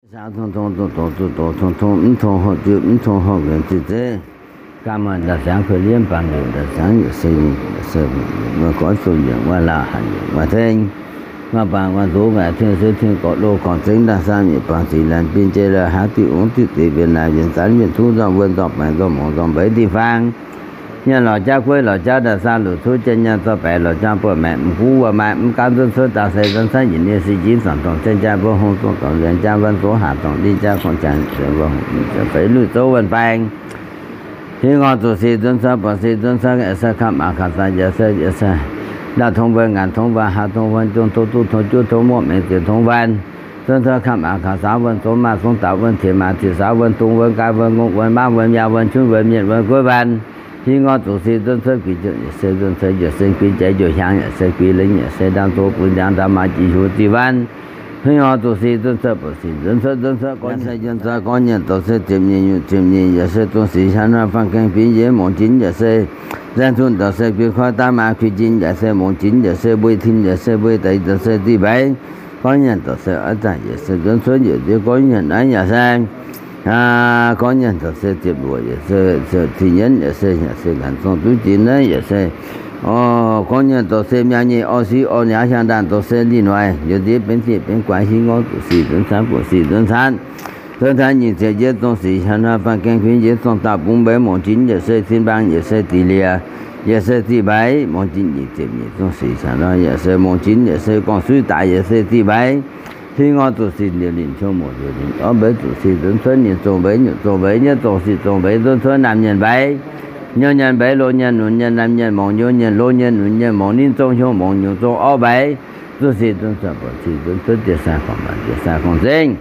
Saau tong tong, duqv doz duqv doz, tong tong mv tong, hopv juiv mv tong, hopv nqenx ziqc zeiv. Gaam muonh ndau-siangx kuv liemv, baamh liuc ndau-siangx yaac se, yaac se, muoz-goiv zong yienc, wuov lauh hanc yienc, wuov tengx, wuov bangc wuov nzuqv, wuov tengx suiv tengx gorqv loh gorqv zengx, ndaangc saah mienh bangc ziqc laanh, biei jai la'haav, diuh ongv diuh deix, mbienx naaic mbienx zanv, mienh tuv nzormc wuonh nzormc baengx nzormc mongc nzormc mbeix diuh faang, nyaanh lorz jauv gueiv lorz jauv, ndaangc saah luc cuotv jien nyaanh zorqv baeqc lorz jauv buoqv maengc, mv guv wuom maaih mv gaanv nzuonx cuotv, daaih se nzuonx cuotv nyiec nie se jiex, zanc dorngc cien jaa mbuo hungh, zong dorngc nzuonx jaa wuonh zoqv, haac dorngc ndiev jaa gorngv jaax nzuonx mbuo hungh, feix luic zouv wuonh baeng. Hingv ngorc zuqc sic nzuonx cuotv, buatc sic nzuonx cuotv, yaac se kamv maac kamx zaqc, yaac se, yaac se ndaauh tong mbuo, ngaanc tong mbuo, haaz tong mbuo, jong tong duqv tong juov tong muoqv mengh ziepc tong wuonh, nzuonx cuotv kamv maac kamx zaqc wuonh, zong maaih zong daaux wuonh, tiex maac tiex zaux wuonh, dungz wuonh, nqaai wuonh, ngongh wuonh, mangv wuonh, miaa wuonh, qunv wuonh, mienh wuonh, gueiv wuonh. Hingv ngorc zuqc sic nzuonx cuotv, guix jiex yaac se nzuonx cuotv, njoux sen guix jiex, njoux hiaangx yaac se guix lengh, yaac se ndaamv zoux buix ndiangx, ndaamv maac jiex hiuv ziqc wuonh. Hingv ngorc zuqc sic nzuonx cuotv, buatc sic nzuonx cuotv, nzuonx cuotv gorngv nzengc, nzuonx cuotv gorngv nzengc, dorh se ziepc nyeic nyutc ziepc nyeic, yaac se dongh sic hnyangx hnoi faam gaengh fingx yietc mongc jiex, yaac se nzaeng zunh dorh se guix koiv daav maa guix jiex, yaac se mongc jiex, yaac se mbui tin, yaac se mbui deix, dorh se ziqc mbeix. Gorngv nzengc dorh se oix daaih, yaac se nzuonx cuotv njiec nziex gorngv nzengc naaiv, yaac se gorngv nzengc dorh se ziepc luoqc, yaac se ziepc nyeic, yaac se, yaac se nqanx zong duqv jiex naaiv, yaac se gorngv nzengc dorh se mi'aqv nyei orv siqv orv niaaz hiaang ndaangc dorh se lih noic njoux nziex benx dieh benx guaax. Hingv ngorc zuqc sic nzuonx cuotv, buatc sic nzuonx cuotv, nzuonx cuotv nyic ziepc yietv dongh sic hnyangx hnoi faam gaengh fingx yietc dongh daauh bungx mbeix mongc jiex, yaac se cin mbaang, yaac se diqc liex, yaac se ziqc mbeix, mongc jiex nyic ziepc nyeic dongh sic hnyangx hnoi, yaac se mongc jiex, yaac se gorngv suiv daaih, yaac se ziqc mbeix. Hingv ngorc zuqc sic ndiouc ninh qou muoc ndiouc ninh orv mbeix zuqc sic nzuonx cuotv nyeic zong mbeix, nyutc zong mbeix, nyietv zong sic zong mbeix, nzuonx cuotv naamh mienh mbeix, nyouz nyienh mbeix, loz nyienh nunc nyienh naamh mienh mongc, nyouz nyienh loz nyienh nunc nyienh mongc, ninh zong hnyouv mongc, nyungc zong orv mbeix. Zuqc sic nzuonx cuotv, buatc sic nzuonx cuotv, dieh sai gorngv mbaangc, dieh sai gorngv zingv,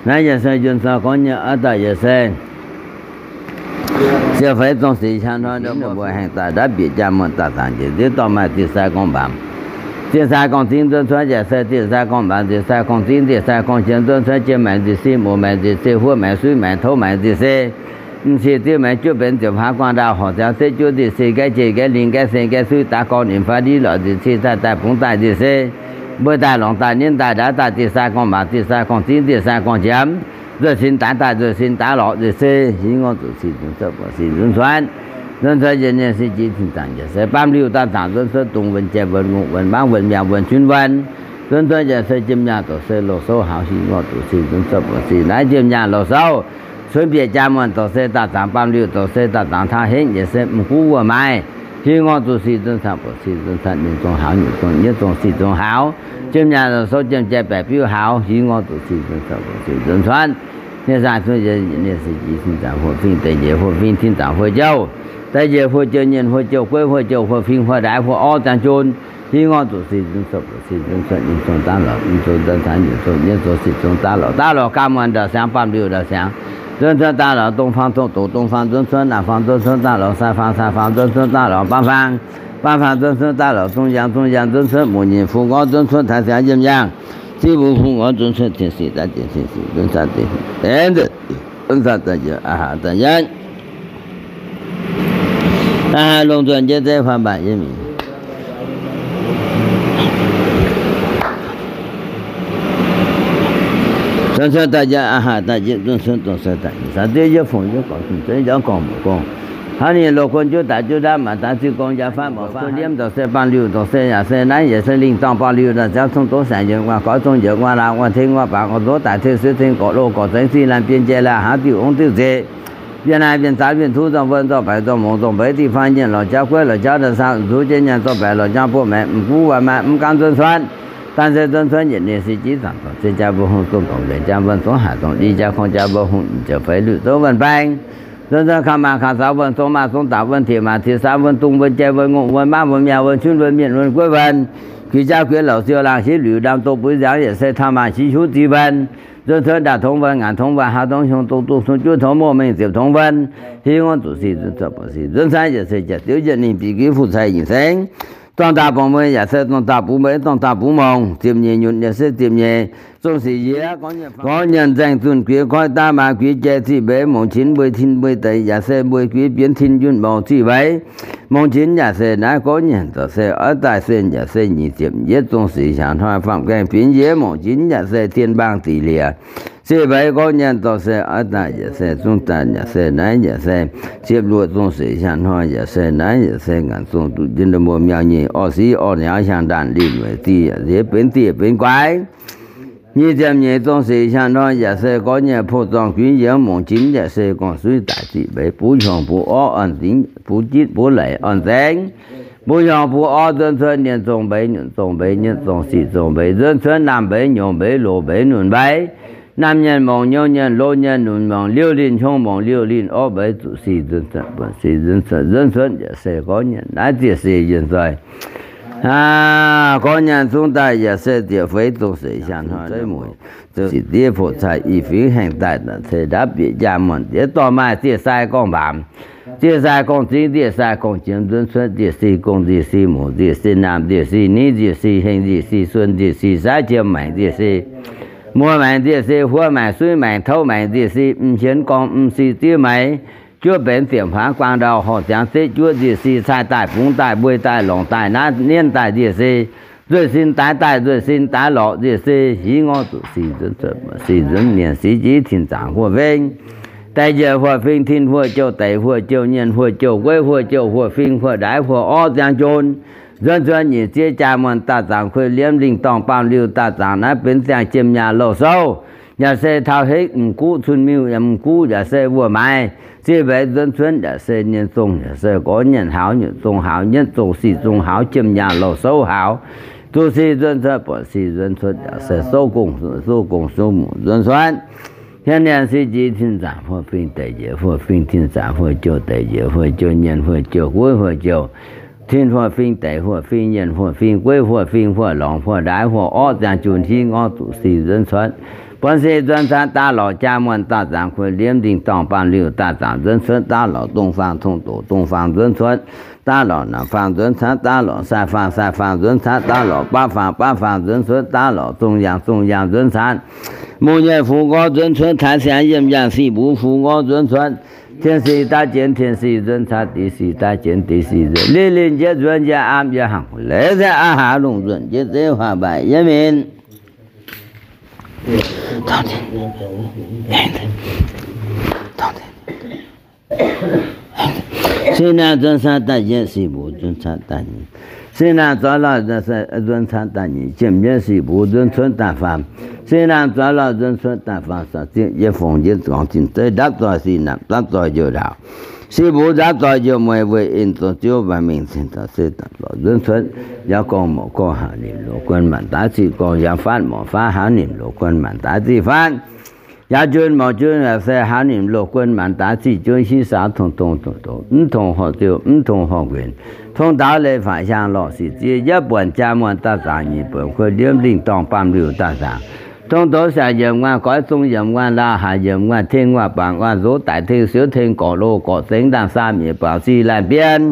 naaiv yaac se nzuonx cuotv gorngv nyei oix daaih, yaac se ziepc feix dongh sic hnyangx hnoi, mbuo haengh daaih ndapv bieqc jaa muonh daaih zaangc njiec nziex dorh maaih dieh sai gorngv mbaangc, dieh sai gorngv zingv nzuonx cuotv, yaac se dieh sai gorngv mbaangc, dieh sai gorngv zingv, dieh sai gorngv jiem nzuonx cuotv, jiem maengx nziex se, muoc maengx nziex se, huoqv maengx, suiv maengx, touv maengx nziex se, m'sieqv diuv maengx, juov benx ziepc hlaax guaang ndaauv horc ziangx setv juov nziex se, nqaeqv jeiv nqaeqv lingh nqaeqv se nqaev suiv daaih gorngv nimc fai ndiv lorqc nziex se, daaih daaih bungx daaih nziex se, mbuo daaih longc daaih ninv daaih ndaauv daaih, dieh sai gorngv mbaangc, dieh sai gorngv zingv, dieh sai gorngv jiem, nzueic sin daaih daaih nzueic sin daaih lorqc nziex se. Hingv ngorc zuqc sic nzuonx cuotv, buatc sic nzuonx cuotv, nzuonx cuotv yietc nyeic se jiex tin zaangc, yaac se baamh liuh daaih zaangc nzuonx cuotv, dungz wuonh jai wuonh ngongh wuonh mangv wuonh mi'aqv wuonh junv wuonh, nzuonx cuotv yaac se jiem nyaanh dorh se loz-souv hauz. Hingv ngorc zuqc sic nzuonx cuotv, buatc sic naaiv jiem nyaanh loz-souv cuotv bieqc jaa muonh dorh se daaih zaangc baamh liuh dorh se daaih zaangc taux henv, yaac se m'guv wuom maaih. Hingv ngorc zuqc sic nzuonx cuotv, buatc sic nzuonx cuotv, nyungc zong hauz, nyungc zong nyietv zong sic zong hauz, jiem nyaanh loz-souv jiem jai baeqc biuv hauz. Hingv ngorc zuqc sic nzuonx cuotv, buatc sic nzuonx cuotv, nyei zaangc cuotv yietc nyeic se jiex tin zaangc huoqv fingx deix njiec huoqv fingx tin zaangc huoqv jouh, deix njiec huoqv jouh nyienh huoqv jouh gueiv huoqv jouh huoqv fingx huoqv ndaix huoqv orv ziangh jun. Hingv ngorc zuqc sic nzuonx cuotv, buatc sic nzuonx cuotv, nyungc zong daav lorz, nyungc zong daav lorz, nyeiv zong sic zong daav lorz, daav lorz gaam muonh ndau-siangx baamh liuh ndau-siangx, nzuonx cuotv daav lorz dongh faang, tov doqc dongh faang, nzuonx cuotv naamh faang, nzuonx cuotv daav lorz sai faang, sai faang, nzuonx cuotv daav lorz baamh faang, baamh faang, nzuonx cuotv daav lorz zong yaangh, zong yaangh, nzuonx cuotv muoc nyeic fu ngorv, nzuonx cuotv taaix siangx yiem yaangh, ziv mbuo fu ngorv, nzuonx cuotv tien sic daav, tien sic nzuonx cuotv tien sic, nzuonx cuotv daaih jiex a'hneiv daaih yietv, a'hneiv longc nzuonx jiex zeiv faam mbaanh yiem mingh. Nzuonx cuotv daaih jiex a'hneiv daaih jiex, nzuonx cuotv dongh sai daaih, sai diev yietv fongc yietv gorx, zunc zeiv njormv gorngv mbuoqc gong, hnangv ninh loz-kon juov daaih juov ndaamv, maac daaih ziqc gong, njaa faanv mborqc faanv, liemv dorh se baamh liuh dorh se yaac se naaiv yaac se lingh dorngh baamh liuh ndau-siangx, cong-dov saengc yienc, nguaaz goiv zong yienc, nguaaz laangz, nguaaz tengx, nguaaz baac, nguaaz nzox daaih tengx suiv tengx gorqv loh gorqv zengx, ziqc laanh biei jai la'haav, diuh ongv diuh zeqc, mbienx naaiv mbienx zaanv, mbienx tuv nzormc wuonh nzormc baengx nzormc mongc nzormc mbeix diuh faang, nyienc lorz jauv gueiv lorz jauv, ndau saah zuqc jiex nyaanh zorqv baeqc lorz jauv buoqv maengx, m'guv wuom maaih mv gaanv nzuonx cuotv, daan se nzuonx cuotv yietc nyeic se jiex zaangc dorngc se jaa mbuo hungh, zong dorngc mbienx jaa wuonh zoqv, haac dorngc ndiev jaa gorngv jaa mbuo hungh, nyic ziepc feix luic zouv wuonh baeng, nzuonx cuotv kamv maac kamx zaux wuonh, zong maaih zong daaux wuonh, tiex maac tiex zaux wuonh, dungz wuonh jai wuonh, ngongh wuonh, mangv wuonh, mi'aqv wuonh, cunv wuonh, mienh wuonh, gueiv wuonh, guix jauv guix louc, siou laangh siqv luic, ndaamv doh buix nziangx, yaac se taux maac siqv hiuv ziqc wuonh, nzuonx cuotv ndaauh tongx wuonh, ngaanc tongx wuonh, haaz tongx, hiuv tongx, duqv tongx, juov tongx, muoqv mengh ziepc tongx wuonh. Hingv ngorc zuqc sic nzuonx cuotv, buatc sic nzuonx cuotv, yaac se jaax diuv yietc ninh bieqc guiv fu cai nyeic ceng, dorngh daaih bungx mbuo yaac se dorngh daaih bungx mbuo, dorngh daaih bungx mongc, ziepc nyeic nyutc yaac se ziepc nyeic zong sic yiex, gorngv nyienz nzaeng zunh guix koiv daav maa guix jai ziqc mbeix, mongc qinx mbui tin mbui deix yaac se mbui guix bienx tin yunh mouc ziqc mbeix. Mongc qinx yaac se naaiv gorngv nyienz dorh se oix daaih se yaac se nyic ziepc yietv zong sic hnyangx hnoi faam gaengh fingx yiex, mongc qinx yaac se cien mbaang diqc lieqc, Ziqv mbeix gorngv nyanc dorh se oix daaih yaac se zungv daaih yaac se naaiv yaac se ziepc luoqc zong seix hiaang hnoi yaac se naaiv yaac se ngaanc zong duqv jienv mbuo miau nyei orv siv orv niaauv hiaang ndaanh linh weic zih yaac se benx dieh benx guaix. Nyic ziepc nyeic zong seix hiaang hnoi yaac se gorngv nyanc pou zorng guiv yie mongc jinx yaac se gorngv suiv daaih ziqv mbeix buv hiuang buv orv orn zingx buv jitv buv leic orn zengx. Buv hiuang buv orv nzuonx cuotv nienc zong mbeix nyunc zong mbeix nyetv zong sic zong mbeix nzuonx cuotv naamh mbeix nyouz mbeix loz mbeix nunc mbeix. Naamh nyenh mongc nyouz nyenh loz nyenh nunc mongc liouh linh hiuang mongc liouh linh orv mbeix zuqc sic nzuonx cuotv buonc sic nzuonx cuotv nzuonx cuotv yaac se gorngv nyanc naaiv ziec sic yienh zoih. Gorngv nyanc zungv daaih yaac se ziepc feix zong seix hiaang hnoi zeiv mueic. Ziqv diev poqc cai i fingx haengh daaih daaih ceix ndapv bieqc jaa muonh diex dorh maaih ziec sai gorngv mbaamz. Ziec sai gorngv zingx, ziec sai gorngv jiem nzuonx cuotv ziec si gong, ziec si muoc, ziec si naamh, ziec si niv, ziec si heng, ziec si suon, ziec si saiv jiem maengc, ziec si muoz maengc, ziec si huo maengc, suiv maengc, touv maengc, ziec si m'hienx gorngv m'si ziev maengc, juov benx ziepc huaav guaang ndau horh ziangx zeqv juov, ziec si cai daaih bungx daaih mbuei daaih longc daaih naaiv nienv daaih, ziec si nzueic sin daaix daaih nzueic sin daaix lorqc, ziec si hiv ngorv zuqc sic nzuonx cuotv sic nzuonx mienh sic jiex tin zaangc huoqv feng. Deix njiec huoqv fing tin huoqv jouh, deix huoqv jouh nyienc huoqv jouh gueiv huoqv jouh huoqv fing huoqv ndaix huoqv orv ziangh jun. Nzuonx cuotv nyic zieqv jaa muonh daaih zaangc kuei liemv lingh dorngh baamh liuh daaih zaangc naaiv benx ziangh jiem nyaah louh souv. Yaac se taux hekv m'guqv cun-miuh yaac m'guqv yaac se wuov maaiz. Ziqv mbeix nzuonx cuotv yaac se nyienc zong yaac se gorngv nyanc hauz nyutc zong hauz nyetv zong sic zong hauz jiem nyaah louh souv hauz. Zuqc sic nzuonx cuotv buatc sic nzuonx cuotv yaac se souv gong souv gong souv muc nzuonx cuotv. Hienx nyanc sic jiex tin zaangc huoqv fing deix njiec huoqv fing tin zaangc huoqv jouh deix njiec huoqv jouh nyienc huoqv jouh gueiv huoqv jouh. Tin huoqv fing deix huoqv fing nyienc huoqv fing gueiv huoqv fing huoqv longc huoqv ndaix huoqv orv ziangh jun hiv ngorv zuqc sic nzuonx cuotv. Buonv sic nzuonx cuotv daav lorqc jaa muonh daaih zaangc kuei liemv lingh dorngh baamh liuh daaih zaangc nzuonx cuotv daav lorqc dongh faang tong doqc dongh faang nzuonx cuotv daav lorqc naamh faang nzuonx cuotv daav lorqc sai faang sai faang nzuonx cuotv daav lorqc baav faang baav faang nzuonx cuotv daav lorqc zong yaangh zong yaangh nzuonx cuotv. Mungh nyei fu ngorv nzuonx cuotv taaix siangx yiem yaangh sic mbuo fu ngorv nzuonx cuotv. Tien sic daav jienx tien sic nzuonx cuotv, deix sic daav jienx deix sic nzuonx. Linh linh njiec nzuonx njiec aamh njiec hangc, leiz se a'hnangv lungh nzuonx jienv zeiv huaax mbaaih yiem min. Sin naamh nzuonx cuotv daaih yietv, sic mbuo nzuonx cuotv daaih nyic. Sin naamh zoix lorh nzuonx cuotv daaih nyic, jiem yietv, sic mbuo nzuonx cuotv daaih faam. Sin naamh zoix lorh nzuonx cuotv daaih faam, sorc zieqv yietv, fongc yietv, gorngv zinh zeiv ndapv zoih, sic naamh ndapv zoih njoux ndaauv. Sic mbuo ndapv zoih njoux mueiz, weic en zoux ziouv mbaih mingh cien dorh se dapc lorz nzuonx cuotv. Yaac gorngv morc gorngv haaz nimc loz guon maanc daaih ziqc gorngv, yaac faatv morc faatv haaz nimc loz guon maanc daaih ziqc faatv. Yaac jun morc jun yaac se haaz nimc loz guon maanc daaih ziqc jun hiv saaux tong tong tong tong, mv tong horh ziouv, mv tong horh nquenc, tong daaux leiz faatv hiaang lorh sic ziev yietv buonc jaa muonh daaih zaangc nyic buonc kuei ndiemv lingh dorngh baamh liuh daaih zaangc. Tong douz siangx yiemc nguaanh goix zong yiemc nguaanh laauh haaix yiemc nguaanh teng nguaanh bangc nguaanh nzox daic teng siouv teng gorqv loh gorqv zengx ndaangh saa mieqc baaux zih laanh bien.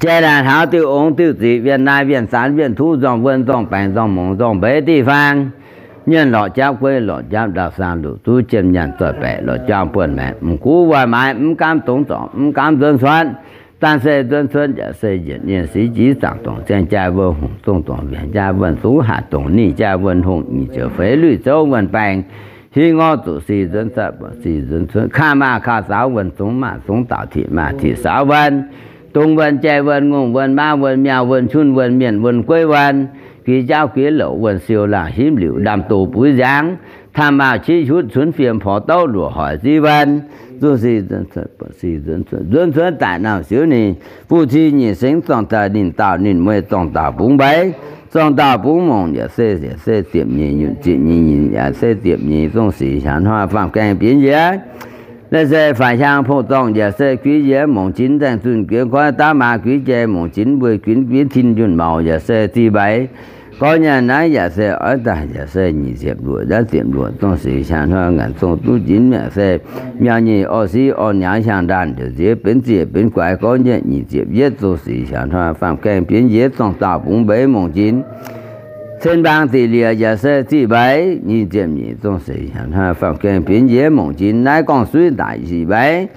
Jai laanh hlauv diuh ongx diuh ziqc wienh naaiv wienh zanx wienh tuv nzorng wuon nzorng baengc nzorng mongc nzorng mbeix diqv faang. Nyienh lorqc japv gueiv lorqc japv ndaauh saang luqc zuqv jiem nyaanh zoih baeqc lorqc juangc buonc maengc m'gux waaic maaiz mv gaamv dongz zorc mv gaamv nzuonx cuotv. Daan se nzuonx cuotv yaac se yietc nyienh sic jiex zaangc dongc ziangh jaa wuonh hungh zong dongc mbiaangc jaa wuonh zungv hatc dongc ninh jaa wuonh hungh nyic ziouc feix luic zouv wuonh baengc. Hiv ngorv zuqc sic nzuonx cuotv buatc sic nzuonx cuotv kaav maaz kaav zaaux wuonh zungv maaz zungv daauh tiqc maaz tiqc saaux wuonh. Dongh wuonh jai wuonh ngongh wuonh maav wuonh miaauh wuonh cunv wuonh mienh wuonh gueiv wuonh. Guix jaauv guix louc wuonh siou laangh himv liuc ndaamv doz buix nziaangx. Taamh maauh qiex hiuv cunx fiem porx douv luoqc hoic ziv wuonh. Zuqc sic nzuonx cuotv buatc sic nzuonx cuotv nzuonx cuotv daaih nauc siouv ninh. Buv ci nyic sengx zorngh daaih ninh daauh ninh mueiz zorngh daauh bungx mbeix. Zorngh daauh bungx mongc yaac se yaac se ziepc nyeic nyunc ziepc nyeic nyinc yaac se ziepc nyeic zong sic hiaangx hnoi faam gaengh bienx njiec. Leiz se faix hiaang pou zorngh yaac se guix yiez mongc jinx nzaeng zunh guiex koiv daav maa guix jai mongc jinx mbuo guinx guinx tin yunh maux yaac se zih mbeix. Gorngv nyanc naaiv yaac se oix daaih yaac se nyic ziepc luoqc naaiv ziepc luoqc zong sic hiaangx hnoi ngaanc zong duqv jinx yaac se miaauh nyic orv siv orv niaauv hiaang ndaanh njoux nziex benx ziec benx guaix gorngv nyietv nyic ziepc yietv zong sic hiaangx hnoi faam gaengh bienx njiec zorngh daauh bungx mbeix mongc jinx. Cen mbaang ziqc liec yaac se zih mbeix nyic ziepc nyeic zong sic hiaangx hnoi faam gaengh bienx njiec mongc jinx naaiv gorngv suiv ndaic zih mbeix.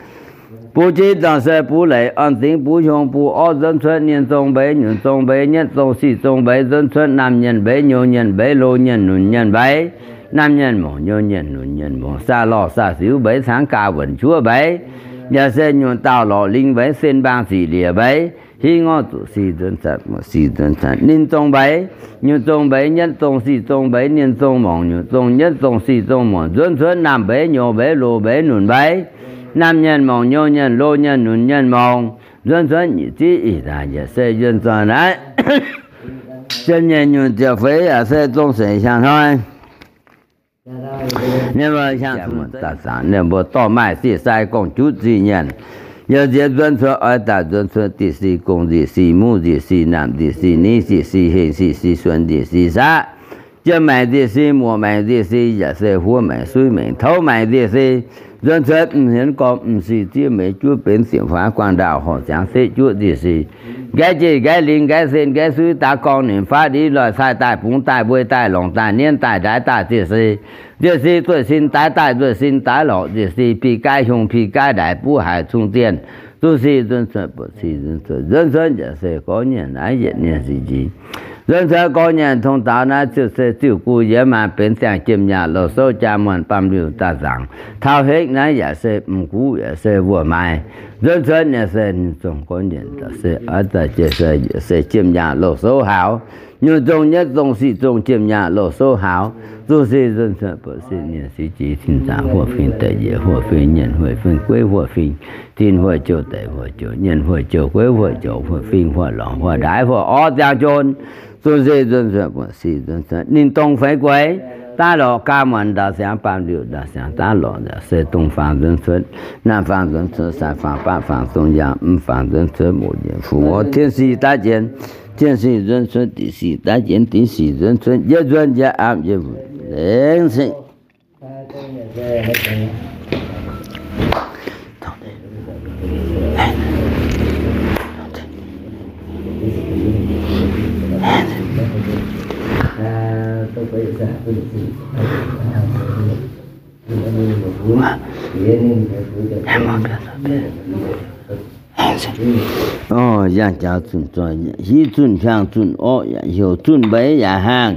Buv jitv dorh se buv leic orn zingx buv hiong buv orv nzuonx cuotv nyienh zong mbeix nyunc zong mbeix nyetv zong sic zong mbeix nzuonx cuotv naamh nyienh mbeix nyouz nyienh mbeix loz nyienh nunc nyienh mbeix. Naamh nyenh mongc, nyouz nyenh, lunc nyenh mongc, saa lorh saa siux mbeix, caangv gaax wuonc juov mbeix, yaac se nyunc dauh lorqc lingh mbeix, sen mbaang ziqc liec mbeix, hiv ngorv zuqc si nzuonx zanc, muoc si nzuonx zanc, ninh zong mbeix, nyunc zong mbeix, nyietv zong si zong mbeix, ninh zong mongc, nyunc zong nyietv zong si zong muoc, nzuonx cuotv naamh mbeix, nyouz mbeix, loz mbeix, nunc mbeix, naamh nyenh mongc, nyouz nyenh, loz nyenh, nunc nyenh mongc, nzuonx cuotv nyic ziqv ih daaih yaac se yuonh zoih naaiv. Zien nyeic nyunc ziepc feix yaac se zong seix hiaang hnoi. Ninh mbuo hiaang daaih zaangc, ninh mbuo dorh maaih zih sai gong-juqv zih nyanc, yaac nziex nzuonx cuotv oix daaih nzuonx cuotv diqc si gong nziqc si muv nziqc si naamh nziqc si niv nziqc si hengh nziqc si suonx nziqc si saqv, jiem maengc nziqc si muoc maengc nziqc si yaac se huov maengc suiv maengc touv maengc nziqc si, nzuonx cuotv m'hienx gormx m'sic zieqv meix juov benx ziepc huaav guaangv ndaauh horc ziangx seqv juov nziqc si, nqaeqv jeiv nqaeqv lingh nqaeqv sen nqaeqv suiv daav gorngv nimc faatv liv loih cai daaih bungx daaih mbuei daaih longc daaih nienv daaih ndaix daaih nziqc si, nziqc si zueih sin daaih daaih nzueih sin daaih lorqc nziqc si, pih gaaiv hiungh pih gaaiv ndaix buv haic cung zienh, zuqc si nzuonx cuotv buatc si nzuonx cuotv nzuonx cuotv yaac se gorngv nyienc naaiv yietc nyienc si njiec. Nzuonx cuotv gorngv nyienc tong daaux naaiv ziuc se ziuc guv yiem maah benx ziangh jiem nyaah loz souv jaa muonh baamh liuh daaih zaangc taux hekv naaiv yaac se m'gux yaac se wuov maaiz. Nzuonx cuotv nyei se ninh zongh gorngv nyienc daaih se oix daaih jiex se yaac se jiem nyaah loz souv haaux. Nyungc zong nyietv zong sic zong jiem nyaah loz souv haaux. Zuqc si nzuonx cuotv buatc si nyienc si jiex cin zaangc huoqv fingx deic njiec huoqv fingx nyienc huoqv fingx gueiv huoqv fingx tin huoqv jouh deic huoqv jouh nyienc huoqv jouh gueiv huoqv jouh huoqv fingx huoqv lorngc huoqv ndaix huoqv orv ziangh jun. Zuqc si nzuonx cuotv buatc si nzuonx cuotv ninh dongh feix gueix daav lorqc, gaax muonc ndau siangx baamh liuh ndau siangx daav lorqc, yaac se dongh faang nzuonx cuotv, naamh faang nzuonx cuotv, saai faang, baav faang, zong yaangh, mv faang nzuonx cuotv, moc njiec fuqv orv, tien sic daav jienx, tien sic nzuonx cuotv, diqc sic daav jienx, diqv sic nzuonx cuotv, yietc nzuonx yietc aapv yietc mbu'ndongx. Orv, yangh jaux zunh zoih, hiv zunh hiaang zunh orqv yaac heuc, zunh mbeix yaac haangh.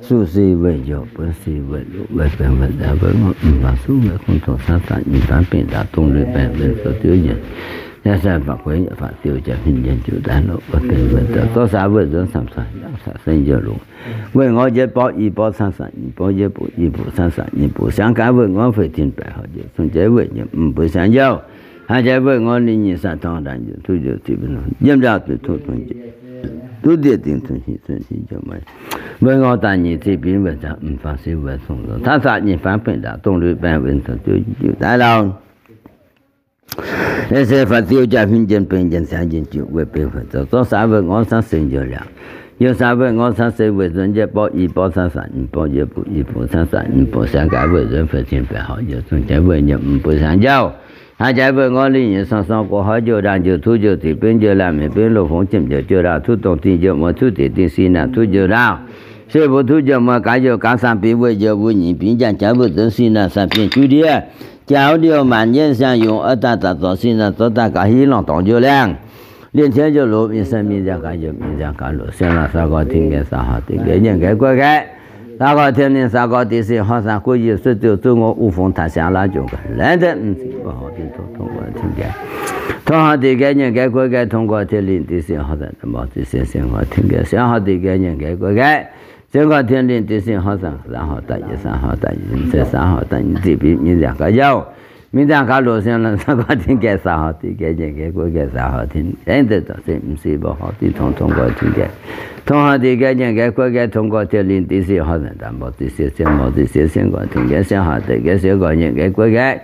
Suv si weih njoux, buonv si weih loqc, weih benx weih nzaaux, weih ngorv mv baac suv weih kungx tongx, cangv zanc nyei faanv bingh ndaaux dongh lui baengh benx zoux ziouv nyienc, yaac sai faatv gueix yaac faatv diuh jaax hmien njien juqv daaih loqc, weih benx weih nzaaux, zorqv saax weih nzuonx camv cai, yaac caux se njoux loqc. Weih ngorv yietv borqv i borqv, cangv zanc nyei borqv yietv buc i buc, cangv zanc nyei buc, siangx gaax weih ngorv feix tin baeqc horc njoux, zungv jeiv weih nyiemc mv bueix siangx njoux. Haaix jeiv weih ngorv ninh nyic saah torngv ndaangc njoux, tuv njoux ziqc benx yiem njaaux zuqc tov tong njiec, duqv ndiev dingc tong hic cuotv hic njoux maiv. Weih ngorv daaih nyic ziqc binv weih nzaaux mv faang siv weih cong nzorc, cangv zanc nyei faanv bingh ndaaux dongh lui baengh benx zoux ziouv njiec daaih lauh. Yaac se faatv diuh jaax hmien njien benx njien siangx njien juqc weih benx weih zoux, zorqv saax weih ngorv cangv se njoux liangc. Youh saax weih ngorv cangv se weih nzuonx yietv borqv i borqv, cangv zanc nyei borqv yietv buc i buc, cangv zanc nyei buc siangx gaax weih nzuonx feix tin baeqc horc njoux, zungv jeiv weih nyiemc mv bueix siangx njoux. Haaix jeiv weih ngorv lingh nyei sorng sorng gox hoiv njoux ndaangc njoux, tuv njoux ziqc benx njoux laangh mienh benx loz-fongx jiem njoux jouh ndaauh, tuv dongh dingh njoux muoz, tuv deic dingh si naanc, tuv njoux ndaauh, se mbuo tuv njoux muoz gaax njoux gaax saang binx weih njoux mbuo nyeic binx njang jaax weih nzuonx si naanc saang binx juv ndiev, jaux ndiouh maanc yienv siang-yungz oix daaih daaih zorc si naanc zorc daaih gaax hiv lorngh dorngx njoux liangh. Lienh qiex njoux loz mingh se mingh nziang gaax njoux mingh nziang gaax loz siang laangh saau gorx tin-nqaeqv saau horc tin-nqaeqv nyienx nqaeqv guoqv nqaeqv, saau gorx tien ninh saau gorx dingh sin horc saang guoqv yiemc suiv ziouc zuqv ngorc u fongx taaix siangx laav nzunc gaax laengz deix mv ziqc mbuo horc dinh tov tong guoqv tin-nqaeqv, tong horc tin-nqaeqv nyienx nqaeqv guoqv nqaeqv, tong gorx tien linh dingh sin horc saang daaih mborqv dingh sin sienx horc tin-nqaeqv, sienx horc tin-nqaeqv nyienx nqaeqv guoqv nqaeqv, sienx gorx tien linh dingh sin horc saang saau horc daaih yietc saau horc daaih yietc se saau horc daaih nyic ziqc binx mingh nziang gaax yauh, mingh nziang gaax loz siang laangh saau gorx tin-nqaeqv saau horc tin-nqaeqv nyienx nqaeqv guoqv nqaeqv saau horc tin-nqaeqv deix zorc se mv ziqc mbuo horc dinh tong tong gorx tin-nqaeqv, tong horc tin-nqaeqv nyienx nqaeqv guoqv nqaeqv, tong gorx tien linh dingh sin horc saang daaih mborqv dingh sin sienx mborqv dingh sin sienx gorx tin-nqaeqv, sienx horc tin-nqaeqv sienx gorx nyienx nqaeqv guoqv nqaeqv,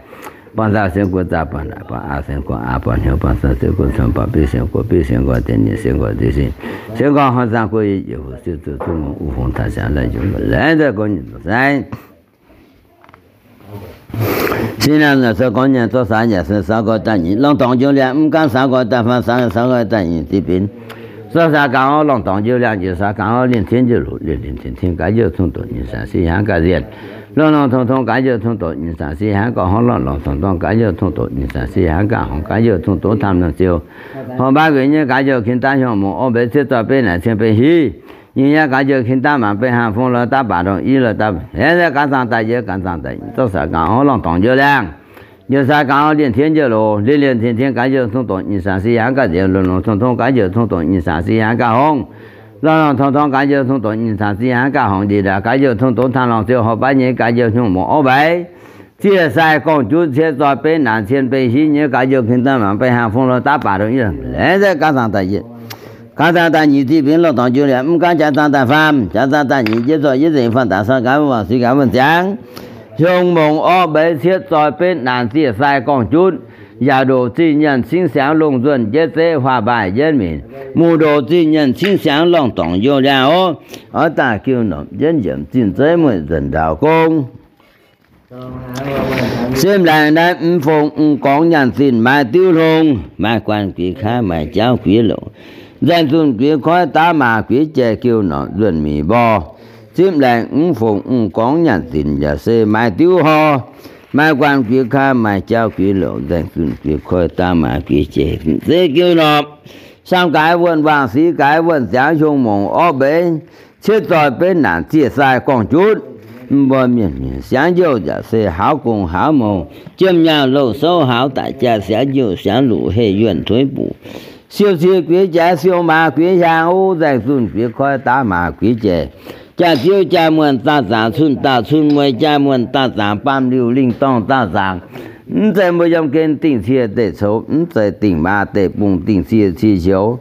buangh zaah sienx guoqv zaah buangh naaic buangh aqv sienx guoqv aqv buangh hnyouv buangh saau sienx guoqv cuonx buangh biv sienx guoqv biv sienx gorx tien ninh sienx gorx dingh sin, sienx gorx horc saang guoqv yiemc yiemc fuc siv zuqc zuqc ngorc u fongx taaix siangx laangh nzunc laengz deix gorngv nyienc zoux sai. Sin naanc naaic se gorngv nyienx zorqv saax yaac se saau gorx daaih nyic lorngh dorngx njoux liangx, mv gaamv saau gorx daaih faang saau, saau gorx daaih nyic ziqc binx, zorqv saax gaax orv lorngh dorngx njoux liangx, njoux saax gaax orv lienh cien njoux loz, lienh lienh cien cien gaax youh cong doqc nyic saang si hiaangv gaax nzienh, lorngh lorngh tong tong gaax youh cong doqc nyic saang si hiaangv gaax horngh, lorngh lorngh tong tong gaax youh cong doqc nyic saang si hiaangv gaax horngh, gaax youh cong doqc tamv lorngh ziouc, horngh baav nquinx nyei gaax youh kin daav hiuang mungz orv mbeix ciev zoih beiv naaic cien beiv hiv, Nyic nyaanh gaax njoux king daav maanc, beiv hnaangx fong lorz daav baac ndongc i lorz daav, heh nzengc gaax zaangc daaih yietc, gaax zaangc daaih nyic, zorqv sai gaax orv lorngh dorngc njoux liangh. Njoux sai gaax orv lienh tien njoux loz, lienh lienh tien tien gaax njoux cong-doqc nyic zaangc si hnaangx gaax nzengc, longx longx tong tong gaax njoux cong-doqc nyic zaangc si hnaangx gaax hongx, longx longx tong tong gaax njoux cong-doqc nyic zaangc si hnaangx gaax hongx, ndiev ndaaih gaax njoux cong-doqc tangh lorngh ziouc horpc baav nyei gaax njoux nyungc mouc orv mbeix. Zieqv sai gorngv junv cietv zoi betv naanc cien beng hiv nyei gaax njoux king daav maanc, beiv hnaangx fong lorz daav baac ndongc i, heh nzengc gaax zaangc daaih yietc, gaax zaangc daaih nyic, zieqv benx lorz dorngc njoux liangx, mv gaanv jaax zaangc daaih faam, jaax zaangc daaih nyic, jienv zorqv yietv nzengc faanh daaih soi gaax wuov waangc si gaax wuov nziangx. Hiong mouc orv mbeix cietv zoi betv naanc zieqv sai gorngv junv, yaac ndoqc zingh nyaanh cingv siangx longh nzuonh jienv zeqv huaax mbaaih jienv minc, mungh ndoqc zingh nyaanh cingv siangx lorngh dorngc njoux liangx oc. Oix daaih giu norm jienv yiemc zinh zeiv mueiz nzuonx ndaaux gong. Zipv laengz naaiv mv fong mv gorngv nyaanh zinh maaih diuv hlong, maaih guanh guix kaav maaih jauv guix louc, nzaeng zunh guix koiv daav maaz guix jaiv giu norm nzuonx mic mborh. Zipv laengz mv fong mv gorngv nyaanh zinh yaac se maaih diuv hor, maaih guanh guix kaav maaih jauv guix louc, nzaeng zunh guix koiv daav maaz guix jaiv se giu norm. Samv gaaix wuonh waangc sic gaaix wuonh ziangx hiong mongc orv mbeix, cietv zoih benv naanc zieqc sai gorngv jutv. Mv mbuo mienh mienh siangx youh yaac se hauz gong hauz mou, jiem nyaanh louh souv hauz daic jaa siangx youh siangx luqc heh yuonh tuix buc. Siou cie guix jaaix siou maaz guix hiaang uv nzaeng zunh guix koiv daav maaz guix jaiv. Jaax ziouv jaax muonh daauh zaangc, cunh daauh cunh mueiz jaax muonh daauh zaangc, baamh liuc lingh dorngh daauh zaangc. Mv zeiz mbuo yiem gen dingh cie deic coux, mv zeiz dingh maa deic bung, dingh cie cie cioux,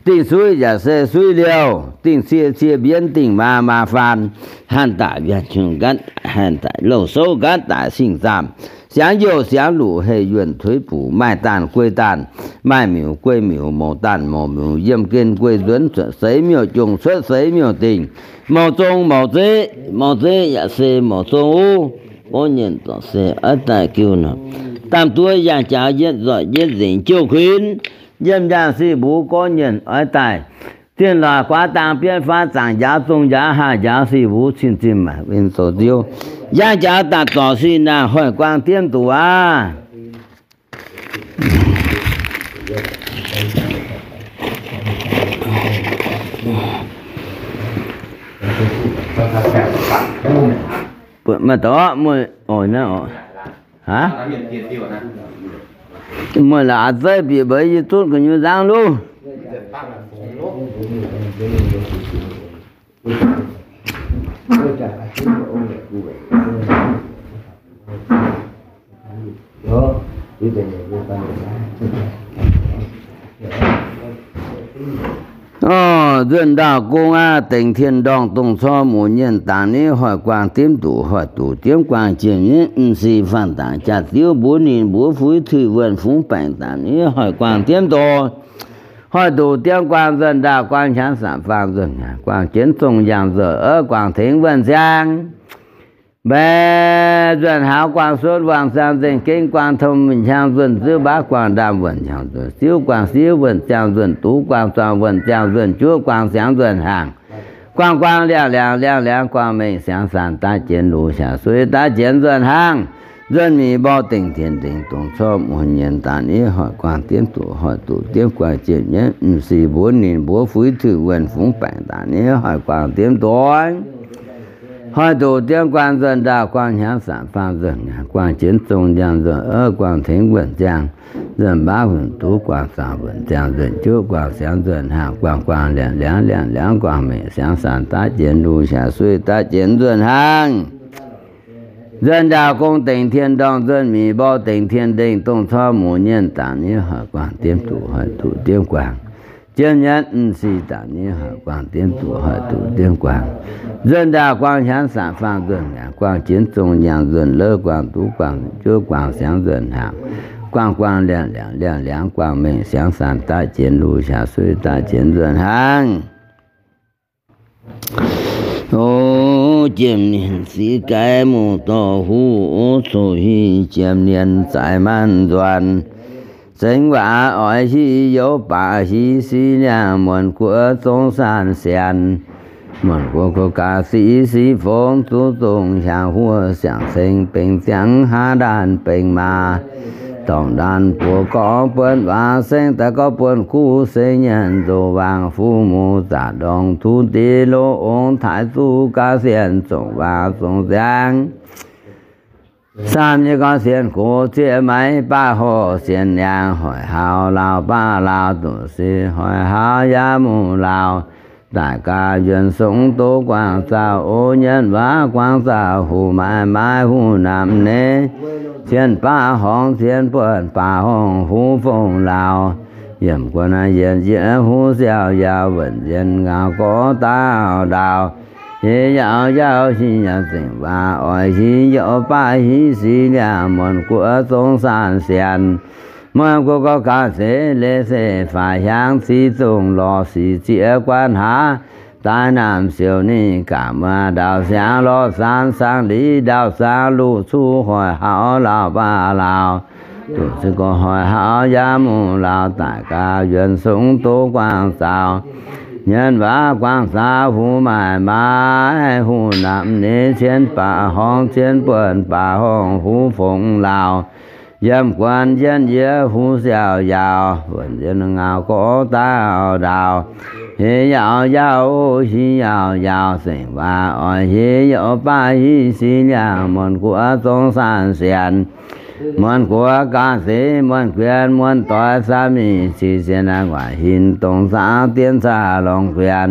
dingh suiv yaac se suiv liouh, dingh cie cie mbienv, dingh maa maa faan, hanc daaih yuonh qungx nqanv, hanc daaih louh souv nqanv daaih singh zaamh, siangx youh siangx luqc heh yuonh tuix buc, maaih daanh guei daanh, maaih miuc guei miuc, mouc daanh mouc miuc, yiem gen guei nzuonx cuotv seix miuc, jongc cuotv seix miuc dingh, mouc zong mouc zeqv, mouc zeqv yaac se mouc zong uv. Gorngv nyienh zorc se oix daaih giu norm, daamh duov yangh jaux yietv nzoih yietv nzengc jouh kuinx, yiem yaangh sic mbuv gorngv nyienh oix daaih zinh loic guaav dang bietv faatv zaangc njaaux zong njaaux haah njaaux sic mbuv cin zinh maaic win zoux ziouv, yangh jaux daanh zorc sic naanc hoic guaang diemv duqv aqv. Maaih dorh mueiz oix naaiv oc. Aav, mueiz laaix zeiv bieqc mbeix yie zutv gu'nyuoz nzangv luv. Orv, nzuonx ndaauh gong aqv, dengx tien ndorngh dongh corc muc nyienh dangx niv hoic guaang diemv duqv, hoic duqv diemv guaang jiex mienv m'sieqv faanh dangx jaax ziouv mbuov ninh mbuov fuix tuix wuonh fungx baengc dangx niv hoic guaang diemv duqv, hoic duqv diemv guaang nzuonx ndaauh guaang hnyangx sanc faang nzuonx hnyangx guaang jienv zong yangh nzuonx ov guaang tengx wuonh ziangh. Mbaeqc nzuonx hauz guaang suotv waang ziangh nzengc gengh guaang tong mingh hnyangx nzuonx ziouv mbaav guaang ndaamv wuonh hnyangx nzuonx ziouv guaang siev wuonh ziangh nzuonx duqv guaang zuangx wuonh ziangh nzuonx juov guaang siangx nzuonx hnaangx guaang guaang liangh liangx liangh liangx guaang mengh siangx saanx daav jienx luv siangx suiv daav jienx nzuonx hnaangx. Nzuonx mic mborh dengx tien ndengx dongh corc muc nyienh daaih niv hoic guaang diemv duqv, hoic duqv diemv guaang jienh mienv m'sieqv mbuov ninh mbuov fuix tuix wuonh fungx baengc daaih niv hoic guaang diemv duqv. Hoic duqv diemv guaang nzuonx ndaauh guaang hnyangx sanc faang nzuonx hnyangx guaang jienv zong yangh nzuonx ov guaang tengx wuonh ziangh nzuonx mbaav wuonh duqv guaang zuangx wuonh ziangh nzuonx juov guaang siangx nzuonx hnaangx guaang guaang liangx liangx liangx liangx guaang mengh siangx saanx daav jienx luv siangx suiv daav jienx nzuonx hnaangx. Nzuonx ndaauh gong dengx tien ndorngh nzuonx mic mborh dengx tien ndengh dongh corc muc nyienh dangx niv hoic guaang diemv duqv hoic duqv diemv guaang. Jiem nyanv m'sieqv daaih niv hoic guaang diemv duqv hoic duqv diemv guaang. Nzuonx ndaauh guaang hnyangx sanc faang nzuonx hnyangx guaang jienv zong yangh nzuonx lov guaang duqv guaang juov guaang siangx nzuonx hnaangx guaang guaang liangx liangx liangx liangx guaang mengh siangx saanx daav jienx luv siangx suiv daav jienx nzuonx hnaangx. O jiem-nienh sic gaix muc dorh huv, o coqv hiv jiem-nienh zaaix maanc nzuonx. Zengx waac oix hiv youz baac hiv sic niangh muonc guoqv zong saanh sienx. Muonc guoqv kuv gaax sic sic fongx zuqc zong hiaangx huov siangx ceng bengx ziangx haav ndaanh bengx maaz. dorngc ndaanh buoz gorx buonv waac sengv daaih gorngv buonv kuv sengv nyienz nzoh waangc fuqv muc zaqc ndorngx tuv div loz ong taaix zuqv gaav sienh zongc waac zongc nziaangv. Saam nyei gorngv sienx gox zieqv maiv baav horc sienx liangx hoic haux lauh baav lauh duqv se hoic haux yaac muc lauh daic gaax yuonx songx doz guangc zaux o nyienz waac guangc zaux huv maaiz maaiz huv namx neix cien baav horngz cien buonv baav horngz huv fongc lauh yiemc guon yienx yie huv siaauc yaauc wuonc nzien ngaux gorx daauh ndaauh. Hiv yaac yaac hiv yaac zengc waac oix hiv yaac baav hiv sic liangh muonc guoqv zong saan sienx. Muonc guoqv gorx gaax seix leiz se faix hiaangv civ zongh lorz sic zieqv guan haav daaih naamh siouc ninh gaax muoz ndaauh siangx lorz saang saang liz ndaauh saang luqc cuqv hoic haux lauh baav lauh duqv se gorx hoic haux yaac muc lauh daic gaax yuonx songx doz guangc zaux nyienz waac guangc zaux huv maaiz maaiz huv namx neix cien baav horngz cien buonv baav horngz huv fongc lauh yiemc guon yienx yie huv siaauc yaauc wuonc nzien ngaux gorx daauh ndaauh. Hiv yaac yaac hiv yaac yaauc zengc waac oix hiv yaac baav hiv sic liangh muonc guoqv zong saan sienx. Muonc guoqv gaax seix muonc guien muonc doix saam mingh cix sienx naaiv guaax hinc dongh zaangv dien zaah longx guien.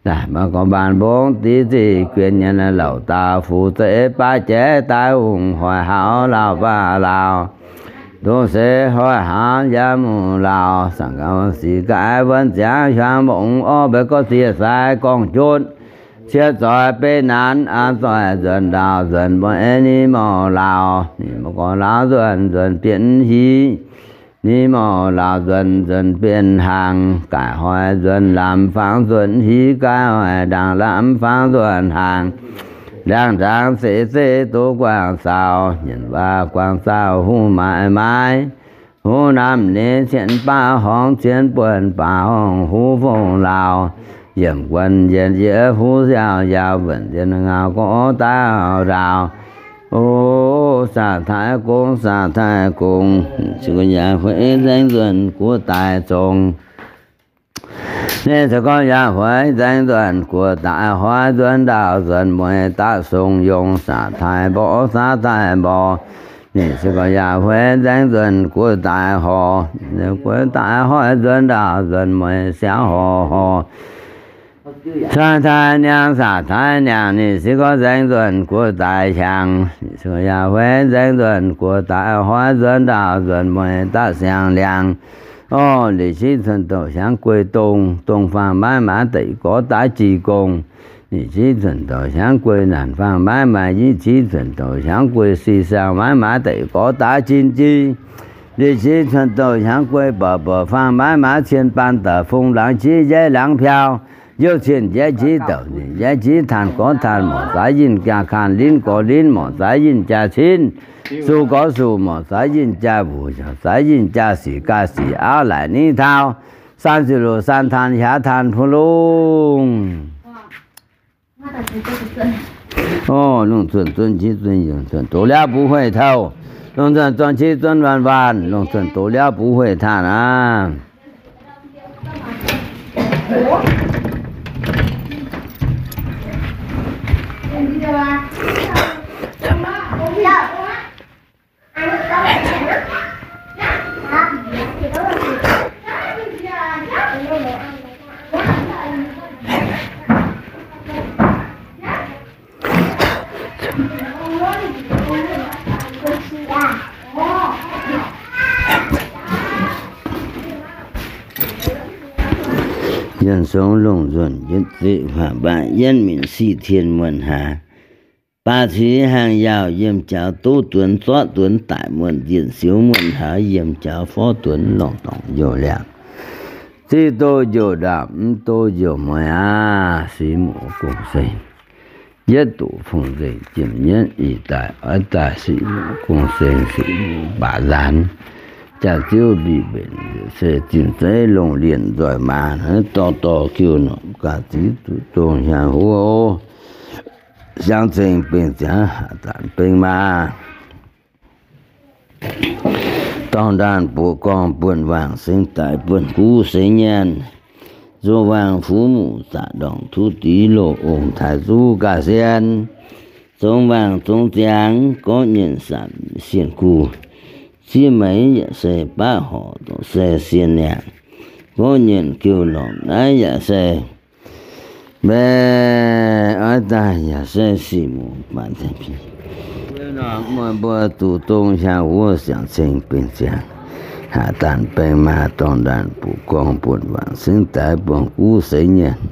Naaic maiv gorngv mbaanh mbongv div ziqc guien nyanc louc daauh fuc zeiv baav jaiv daaih ungx hoic haux lauh baav lauh duqv se hoic haux yaac muc lauh saangc gauh sic gaaix wuonv ziangx hiuang mongc orv mbeix gorx ziex sai gorngv jutv cie zoix beiv naanv aqv zoih nzuonx ndaauh nzuonx mueiz ni mouc lauh. Ninh mbuo gorngv lauh nzuonx nzuonx bienh hiv ni mouc lauh nzuonx nzuonx bienh hnaangx, gaaix hoic nzuonx lamz fangx nzuonx hiv, gaaix hoic ndaangc lamz fangx nzuonx hnaangx. Ndiangx-nzangx seix zeiv doz guangc zaux, nyienz waac guangc zaux huv maaiz maaiz, huv namx neix cien baav horngz cien buonv baav horngz huv fongc lauh, yiemc guon yienx yie huv siaauc yaauc wuonc nzien ngaux gorx daauh ndaauh. O, saa taaix gong, saa taaix gong, se gorngv yaac hueix nzaeng nzuonx guoqv daaih zong. Ninh se gorngv yaac hueix nzaeng nzuonx guoqv daaih hoic nzuonx ndaauh nzuonx mueiz daav song yongh saa taaix mborqv, saa taaix mborqv. Ninh se gorngv yaac hueix nzaeng nzuonx guoqv daaih horc, guoqv daaih hoic nzuonx ndaauh nzuonx mueiz siaauc horc horc. Saa taaix niangh, saa taaix niangh, ninh se gorngv nzaeng nzuonx guoqv daaih hiaangx. Ninh se gorngv yaac hueix nzaeng nzuonx guoqv daaih hoic nzuonx ndaauh nzuonx mueiz daav siangx liangx. Orv, liuz sieqv cuotv douc hiaangx guei dongh, dongh faang maiv maaih deic gorx daav jih gong. Liuz sieqv cuotv douc hiaangx guei naanc faang maiv maaih, yietv sieqv cuotv douc hiaangx guei si siangx maiv maaih deic gorx daav jin jih. Liuz sieqv cuotv douc hiaangx guei bouc bouc faang maiv maaih cien baan da'fung laangz jiv njaaiv laangz piauv, youh cien njaaiv jiv douc nzengc njaaiv jiv taan gorx taan morc zaaix yinh jaa kaan, linv gorx linv morc zaaix yinh jaa cinv, suh gorx suh morc zaaix yinh jaa mbuc, zaaix yinh jaa sic gaax sic auv laaic niv tauv, saan ziouc loz saan taan hiaav taan puv lungh. Orv, lungh zunh zunv qiex zunv yungh zunh doz liaauv buv hueiv touh. Lungh zunh zorng qiex zunv waanc waanc, lungh zunh doz liaauv buv hueiv taaih aqv. Yienh song lungh nzunh yietc ziqc huaang baac yienv minc sic tien muonh haaix. Baac cix hnaangx yaauc yiem jaux duqv duonx zorqv duonx daic muonh nzienh siouv muonh haaix yiem jaux forv duonx longc dorngc youh liangx. Ziqc doz njoux ndaamv, mv doz njoux mueiz aav, sic muoz gong-seng. Yietv doqc fungx nzengc jiem nyienv ih daaih oix daaih sic muoz gong-seng sic muoz baac nzaanx. Jaax-ziouv mbic mbenc se zinh zeiv longh lienh nzoih maaz, dorh dorh kiu norqc gaax ziv zuqc dongh hiaangx huv. Siangx ceng beng ziangx haac zanc beng maaz. dorngh ndaanh buoz gorngv buonv waangc sengx daic buonv guv sengx nyaanh, nzou waangc fuqv muqc zaqc ndorngc tuv dix loz ong taaix zuqv ga'sien, zongx waangc zongx ziangx gorqv nyienh sapc sienh guv, ziev meix yaac se baqv horc dorh se sienh niangc, gorqv nyienh geu norm naaiv yaac se mbaeqc oix daaih yaac se sic muc baac meih mbuo duqv dongh hiaang wuov siangx ceng benx ziangx, haac daanh baeng maa dorngh ndaanh buoz gorngv buonv waangc sengx daic buonv guv sengx nyaanh,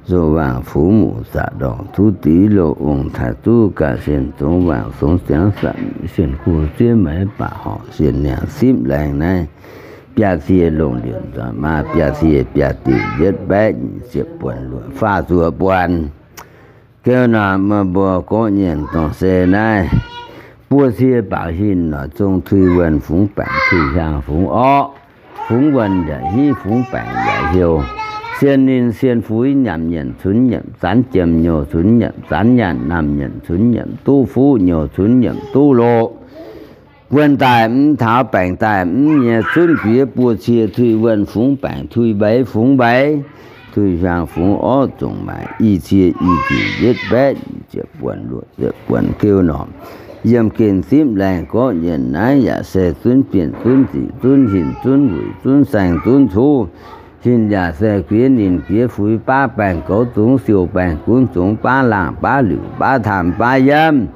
nzou waangc fuqv muqc zaqc ndorngc tuv dix loz ong taaix zuqv ga'sien, zongx waangc zongx ziangx sapc sienh guv, ziev meix baac horc sienh niangc, zipv laengz naaiv biaa cie longc lienc nzoih maa, biaa cie biaa diuc yietv baeqv nyic ziepc buonc luoqc faah zuoqc buonc. Geu norm meih mbuo gorqv nyienh dongh se naaiv buo cie baaux hinh noic zong tui wuonh fungx baengc tui hiaang fungx orqv, fungx wuonh yaac hiv fungx baengc yaac heuc, sienh ninh sienh fuix nyanc nyienc cunx nyanc zanv jiem nyouh cunx nyanc zanv nyaanh naamh nyienc cunx nyanc duqv fuqv nyouh cunx nyanc duqv loqc. Wuonh daaih mv taux baengc daaih mv nyei cunv jiex buo cie tui wuonh fungx baengc tui mbeix fungx mbeix, tui hiaang fungx orqv zongc maaih i cie i diuc yietv baeqv nyic ziepc buonc luoqc ziepc buonc geu norm. Yiem gen zipv laengz gorqv nyienh naaiv yaac se zunv bienh zunv ziqc zunv hinc zunv wuic zunv saeng zunv cuv. Hinc yaac se guiex ninh guiex fuix baav baengh goux zungx siou baengh gunv zungx baav laangh baav liuc baav taamh baav yiem.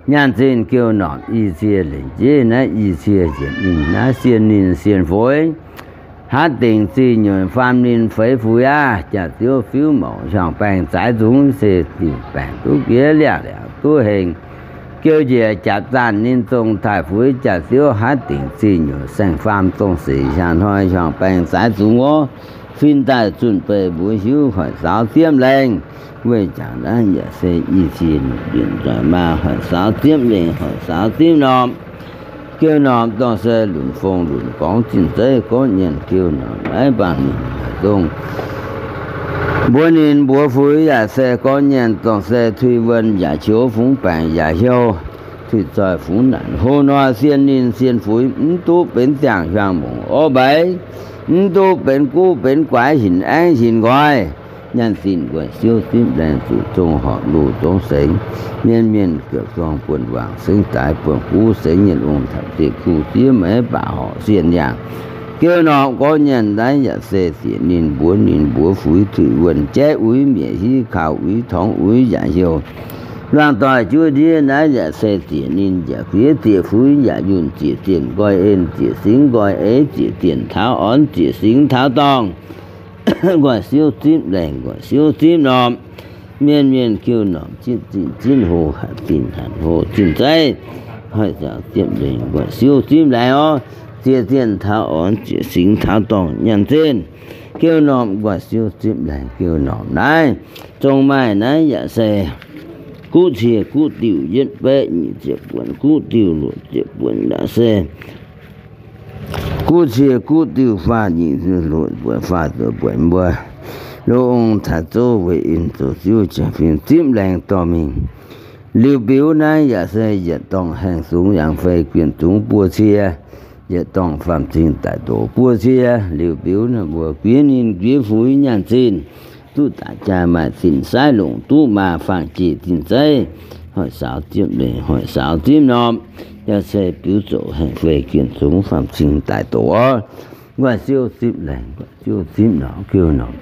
Nyaanh zinh geu norm i cie lengc jeiv naaiv i cie njiec ninh naaiv sienh ninh sienh fuix. Haav dingc zih nyuoqc faam ninh feix fuix aqv. Jaax-ziouv fiuv mouc hiaang baengh zaaix zungx se dingc baengc duqv giex liangh liangx duqv hengx. Geu njiec jaapc zaanh ninh zong taaih fuix jaax-ziouv haav dingc zih nyuoqc saeng-faam zong seix hiaang hnoi hiaang baengh zaaix zungx orv. Fin daaih zunh beiv mbuo hiuv hoic saaux ziepv laengh. Weic jangx naaiv yaac se i cie lienc nzoih maa hoic saaux ziepv laengh hoic saaux ziepv norm. Geu norm dongh se lunc fong lunc gorngv zinh zeiv gorngv nyienh geu norm maiv bangc ninh dongh mbuox ninh mbuox fuix yaac se gorngv nyienh dongh se tui wuonh yaac qouv fungx baengc yaac heuc, tui zoih fungx naanc hlo nor sienh ninh sienh fuix mv duqv benx ziangh hiuang mongc orv mbeix, mv duqv benx guv benx guaix hinc aengv hinc nqoi. Nyaanh zinh nquaih siouv zipv laengh zuqc zong horpc luh zong sengx, mienh mienh ziepc zorng buonc wangc sengx daaix buonc guv sengx nyienh ong taux zieqc kuh ziev meix baac horc sienh yangh. Geu norm gorngv nyienh naaiv yaac se zieqc ninh mbuox ninh mbuox fuix tuix wuonh jaiv uix mietc hiv kaux uix torngx uix yaac heuc. Luangh doic juov ndiev naaiv yaac se zieqc ninh yaac fiev zieqc fuix yaac yunh zieqc zienh nqoi en zieqc singx nqoi eix zieqc zienh taux orn zieqc singx taux dorngh. Nquaih siouv zipv laengh nquaih siouv zipv norm. Mienh mienh geu norm zipv zinh zipv hlo hatc zinh hatc hlo zinh zeiv. Hoic saaux ziepv laengh nquaih siouv zipv laengh orv. Zieqc zienh taux orn zieqc singx taux dorngh nyaanh zinh. Geu norm nquaih siouv zipv laengh geu norm naaiv. Zong maaih naaiv yaac se guv cie guv diuh yietv baeqv nyic ziepc buonc guv diuh luoqc ziepc buonc yaac se guv cie guv diuh faah nyic luoqc buonc faah zuoqc buonc mbuo. Loz-ong taaix zouv weic in zoux ziouv jiex fim zipv laengh dorh mingh. Liuz biux naaiv yaac se yietc dorngh haengh sungx yangh fei guinh zungx buo cie, yietc dorngh faam-cing daic doqc buo cie. Liuz biux naaiv mbuo guiex ninh guiex fuix nyaanh zinh, duqv daaih jaa maaih zinh saaiv longc duqv maa faang jiex zinh zeiv. Hoic saaux zipv lengh hoic saaux zipv norm. Yaac se biux zoqc haengh fei guinh zungx faam-cing daic doqc orv. Nquaih siouv zipv laengh nquaih siouv zipv norm geu norm.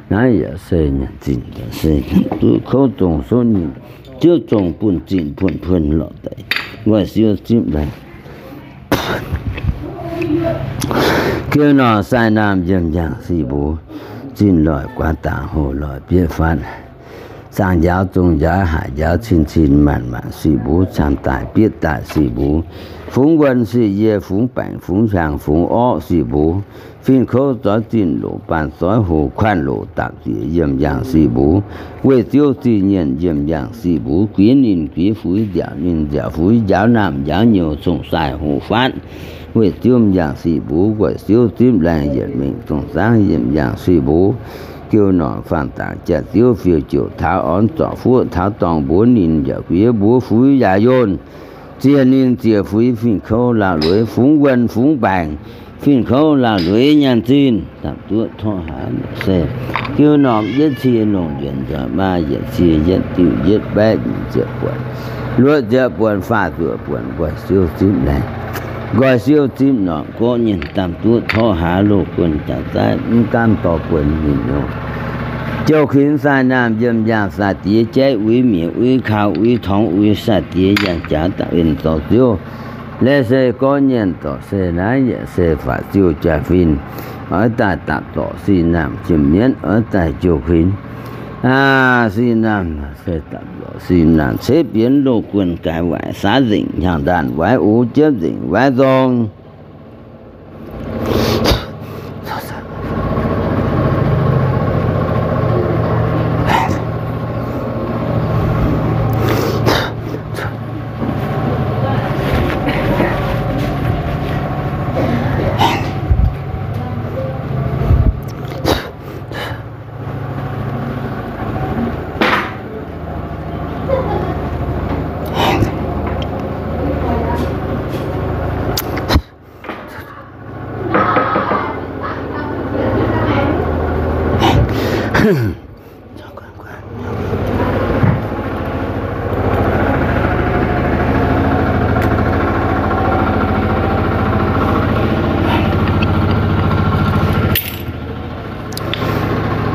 Naaiv yaac se nyanc zinh yaac se duqv kouv zong sotv nyinh, ziouv zong buonv zinh buonv puonv lorqc deix. Nquaih siouv zipv laengh geu norm sai naamh yiem yangh sic mbuo, zinh loic guaax dangc hoc loic bietv fatv, zaangc njaaux zong njaaux haac njaaux cin cin maanc maanc sic mbuo, camv daaih bietv daaih sic mbuo, fungx wuonh sic yie fungx baengc fungx hiaang fungx orqv sic mbuo, fin-kouv zorv zinh loc baan zorv hoc kuanv loc dapc zieqc yiem yangh sic mbuo, weih ziouv zinh nyienh yiem yangh sic mbuo, guiex ninh guiex fuix, nziaauc ninh nziaauc fuix, njaaux naamh njaaux nyouz cong-sai hoc fatv, weih ziouv yangh sic mbuo, nquaih siouv zipv laengh yietc mingh zong zaangv yiem yangh sic mbuo, geu norm faanh dangc jaax-ziouv fiuv-jouc taux orn zorc fuoqv taux dorngh mbuox ninh yaac guiex mbuox fuix yaac yonh. Ziec ninh ziec fuix fingx kouv laauh lueiz, fungx wuonh fungx baengc, fingx kouv laauh lueiz nyaanh zinh, dapc duqv torqv hlaax se. Jiu norqc yietv cie longc njiec nzoih maa, yietc cie yietv diuh yietv baeqv nyic ziepc buonc, luoqc ziepc buonc faah zuoqc buonc nqoi siou zipv laengz, nqoi siou zipv norqc gorqv nyienh dapc duqv torqv hlaax loz guon jaax zaaiv mv gaamv dorh buonc nyienh nyouh. Jouh kuinx saah naamh yiem yaangh saah diex jaiv uix mietc uix kaux uix torngx uix saah diex yangh jaax da'winh zorc ziouv. Leiz se gorqv nyienh dorc se naaiv yietc se faatv ziouh jaax-fin. Oix daaih dapc dorc sic naamh jiem mienv oix daaih jouh kuinx. Aa, sic naamh se dapc dorc sic naamh ceix bienx loz guon gaaix waaic saav nzengc hnyangx ndaanh waaiv ux jiepv nzengc waaiv nzong.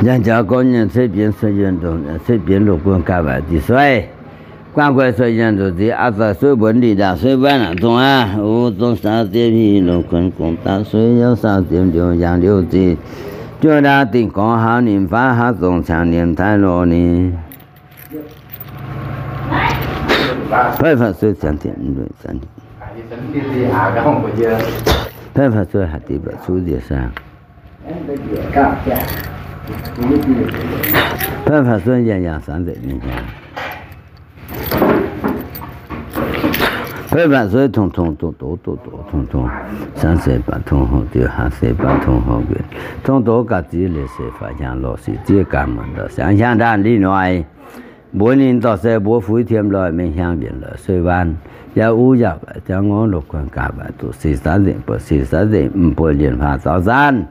Yangh jaax gorqv nyienh ceix bienx cuotv yienh ndongc, ceix bienx loz guon gaax waaic diuh sueiv. Guangv gueix cuotv yienh ndongc ziex aqv zoih sueiv mbuonx liqc ndaangc sueiv mbaanv naanc zongh aqv. Ov, zong saau ziex hmih loz guon gong daav sueiv yauv saau ziex liouh yangh liouh zih, juov ndaauv dingh gorx hauz nimc faav hauz zongh cangx nimc taaih lorh ni. Haiv faatv sueiv haaix deix mba'zunv nziex saang. Haiv faatv sueiv yangh yangh saangv nzengc mingh hnyangx. Haiv faatv sueiv tong tong doqc doz doqc doz tong tong, saangv se baav tong hoqc diuh, haangh se baav tong hoqc nquenc, tong doz ga'ziex leiz se faaux hnyangx lorh sic zieqv gaax muonc ndorqc siangx hnyangx ndaanh li noic. Mbuox ninh dorh se mbuox fuix tiem loi mengh hnyangx mbienc lorqc sueiv waanv. Yaac uv yaac waaic ziangv ngorv loz guon gaax waaic zuqc sic saav nzengc buonc sic saav nzengc mv buo lienh huaah zaux zaanv.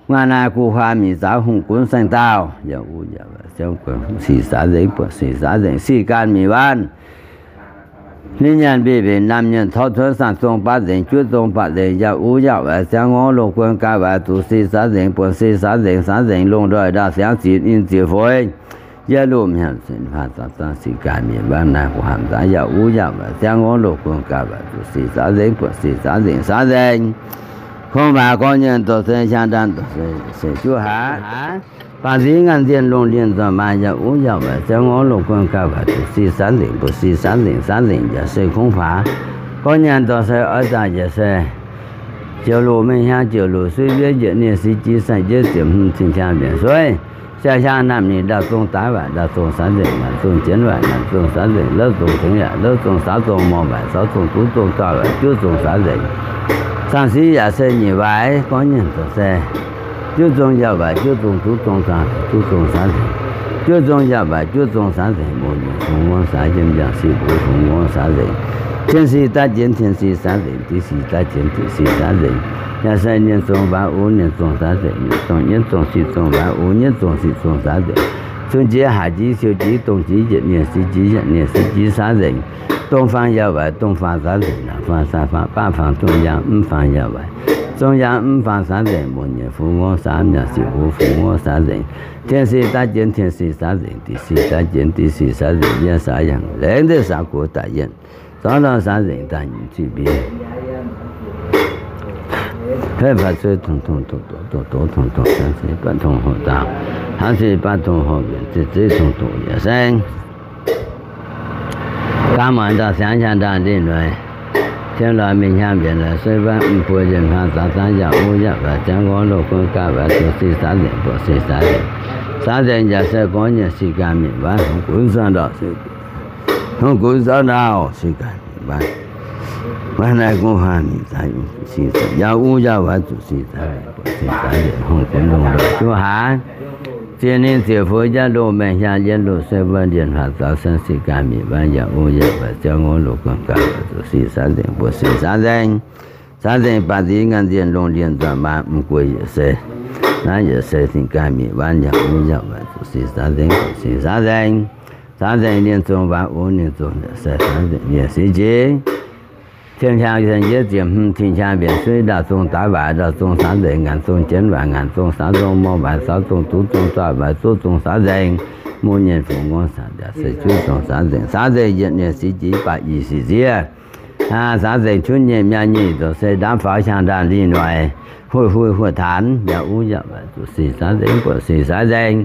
Nguaaic naaic guv huaah mic zaux hungh gunv saeng-daauh, yaac uv yaac waaic ziangv guon sic saav nzengc buonc sic saav nzengc sic ganh mic waanv. Ninh nyanc mbiv mbenc naamh nyanc torv cuotv saah zong baav nzengc juov zong baav nzengc, yaac uv yaac waaic ziangv ngorv loz guon gaax waaic zuqc sic saav nzengc buonc sic saav nzengc saav nzengc longh ndoih ndaauh siangx ziex ninh ziex fuix. Yie loz-hmien zinh faah zaux zaanv sic ganh mic waanv naaic guv huaah zaux yaac uv yaac waaic ziangv ngorv loz guon gaax waaic zuqc sic saav nzengc buonc sic saav nzengc saav nzengc. Kongx maac gorngv nyienh dorh se hiaang ndaanh dorh se juov haaix. Baac nziex ngaanc nzienh longh lienh nzoih maa yaac uv yaac waaic ziangv ngorv loz guon gaax waaic zuqc sic saav nzengc buonc sic saav nzengc saav nzengc yaac se kongx faax. Gorngv nyienh dorh se oix zaah yaac se ziouc loz mengh hnyangx ziouc loz suiv mbienv yietc nie si jiv saeng jienv ziepc hmz cing hnyangx mbienc sueiv. Siang-hnyangx naamh nyic ndaauh zong daaih waaic ndaauh zong saav nzengc, naanc zong jienv waaic naanc zong saav nzengc, louv zong tengx yaac louv zong saauv zong morc waaic saauv zong duqv zong dauh waaic juov zong saav nzengc. Saang-siv yaac se nyic waaic gorngv nyienh dorh se juov zong yaac waaic juov zong duqv zong dauh duqv zong saav nzengc. Juov zong yaac waaic juov zong saav nzengc, mbuo nyungc fungx ngorv saav yiem yangh sic mbuo fungx ngorv saav nzengc. Tien sic daaih jienv tien sic saav nzengc, div sic daaih jienv div sic saav nzengc. Yaac se nyienh zong waaic uv nyienh zong saav nzengc, nyienh zong nyienh zong sic zong waaic uv nyienh zong sic zong saav nzengc. Cun jiex haaix jiex siou jiex dongh jiex yietc nie si jiex yietc nie si jiex saav nzengc. Dongh faang yaac waaic dongh faang saav nzengc, naanc faang saah faang baav faang zong yaangh mv faang yaac waaic zong yaangh mv faang saav nzengc, mbuo nyungc fungx ngorv saav yangh sic mbuo fungx ngorv saav nzengc. Tien sic daaih jienv tien sic saav nzengc, div sic daaih jienv div sic saav nzengc, yie saav yangh lengc deix saav gox daaih yienh. Zorqv nor saav nzengc daaih nyungc ziqc mbienv. Haiv faatv sueiv tong tong doqc doqc doqc doqc tong tong, saangv se baav tong hoqc daauh, haangv se baav tong hoqc mbienc zeiv zeiv tong tong yaac saeng. Gaax muonc ndaauh siangx hnyangx ndaanh ndeic noic, tien lorz mingh hnyangx mbienc lorz sueiv waanv mv buo yienh hnangv zaux zaanv yaac uv yaac waaic ziangv ngorv loz guon gaax waaic zuqc sic saav nzengc buonc sic saav nzengc. Saav nzengc yaac se gorngv nyienh sic ganh mingh waanv hungh gunv saauv ndaauh, hungh gunv saauv ndaauh sic ganh mingh waanv. Waanv naaiv guv huaah mingh zaaix sic yaac uv yaac waaic zuqc sic saav nzengc buonc sic saav nzengc hungh gunv longh ndoih juov haaix. Ziex ninh ziec fuix jaav loh maengh hiaang yietv loh sueih wuov ndiev hlaax zaux saeng sic gaax mic waanv yaac uv yaac waaic ziangh ngov loz guanh gaax waaic zuqc sic saax nzengc buoqc sic saax nzengc. Saax nzengc baac ziex ngaanc nzienh lungh ndiev nzoih maa mv gueix yietc sei. Naaiv yietc sei sic gaax mic waanv yaac uv yaac waaic zuqc sic saax nzengc buoqc sic saax nzengc. Saax nzengc ninh zungv waaic uv ninh zungv yietc sei saax nzengc yietc sic jiex. Tien hiaang yietc ziepc hmz tien hiaang mbienc suiv ndaauh zungv daaih waaic ndaauh zungv saax nzengc ngaanc zungv jienv waaic ngaanc zungv saax zungv mouh waaic saax zungv duqv zungv zoih waaic zuqv zungv saax nzengc. Mungv nyei fungx ngongv saax nziaauc se juov zungv saax nzengc saax nzengc yietc nyeic sic jiex baac i sic ziev. Saax nzengc juov nyeic mi'aqv nyic zoux se ndaamv faaux hiaang ndaanh lih noic huih huih huih taanx yaac uv yaac waaic zuqc sic saax nzengc buoqc sic saax nzengc.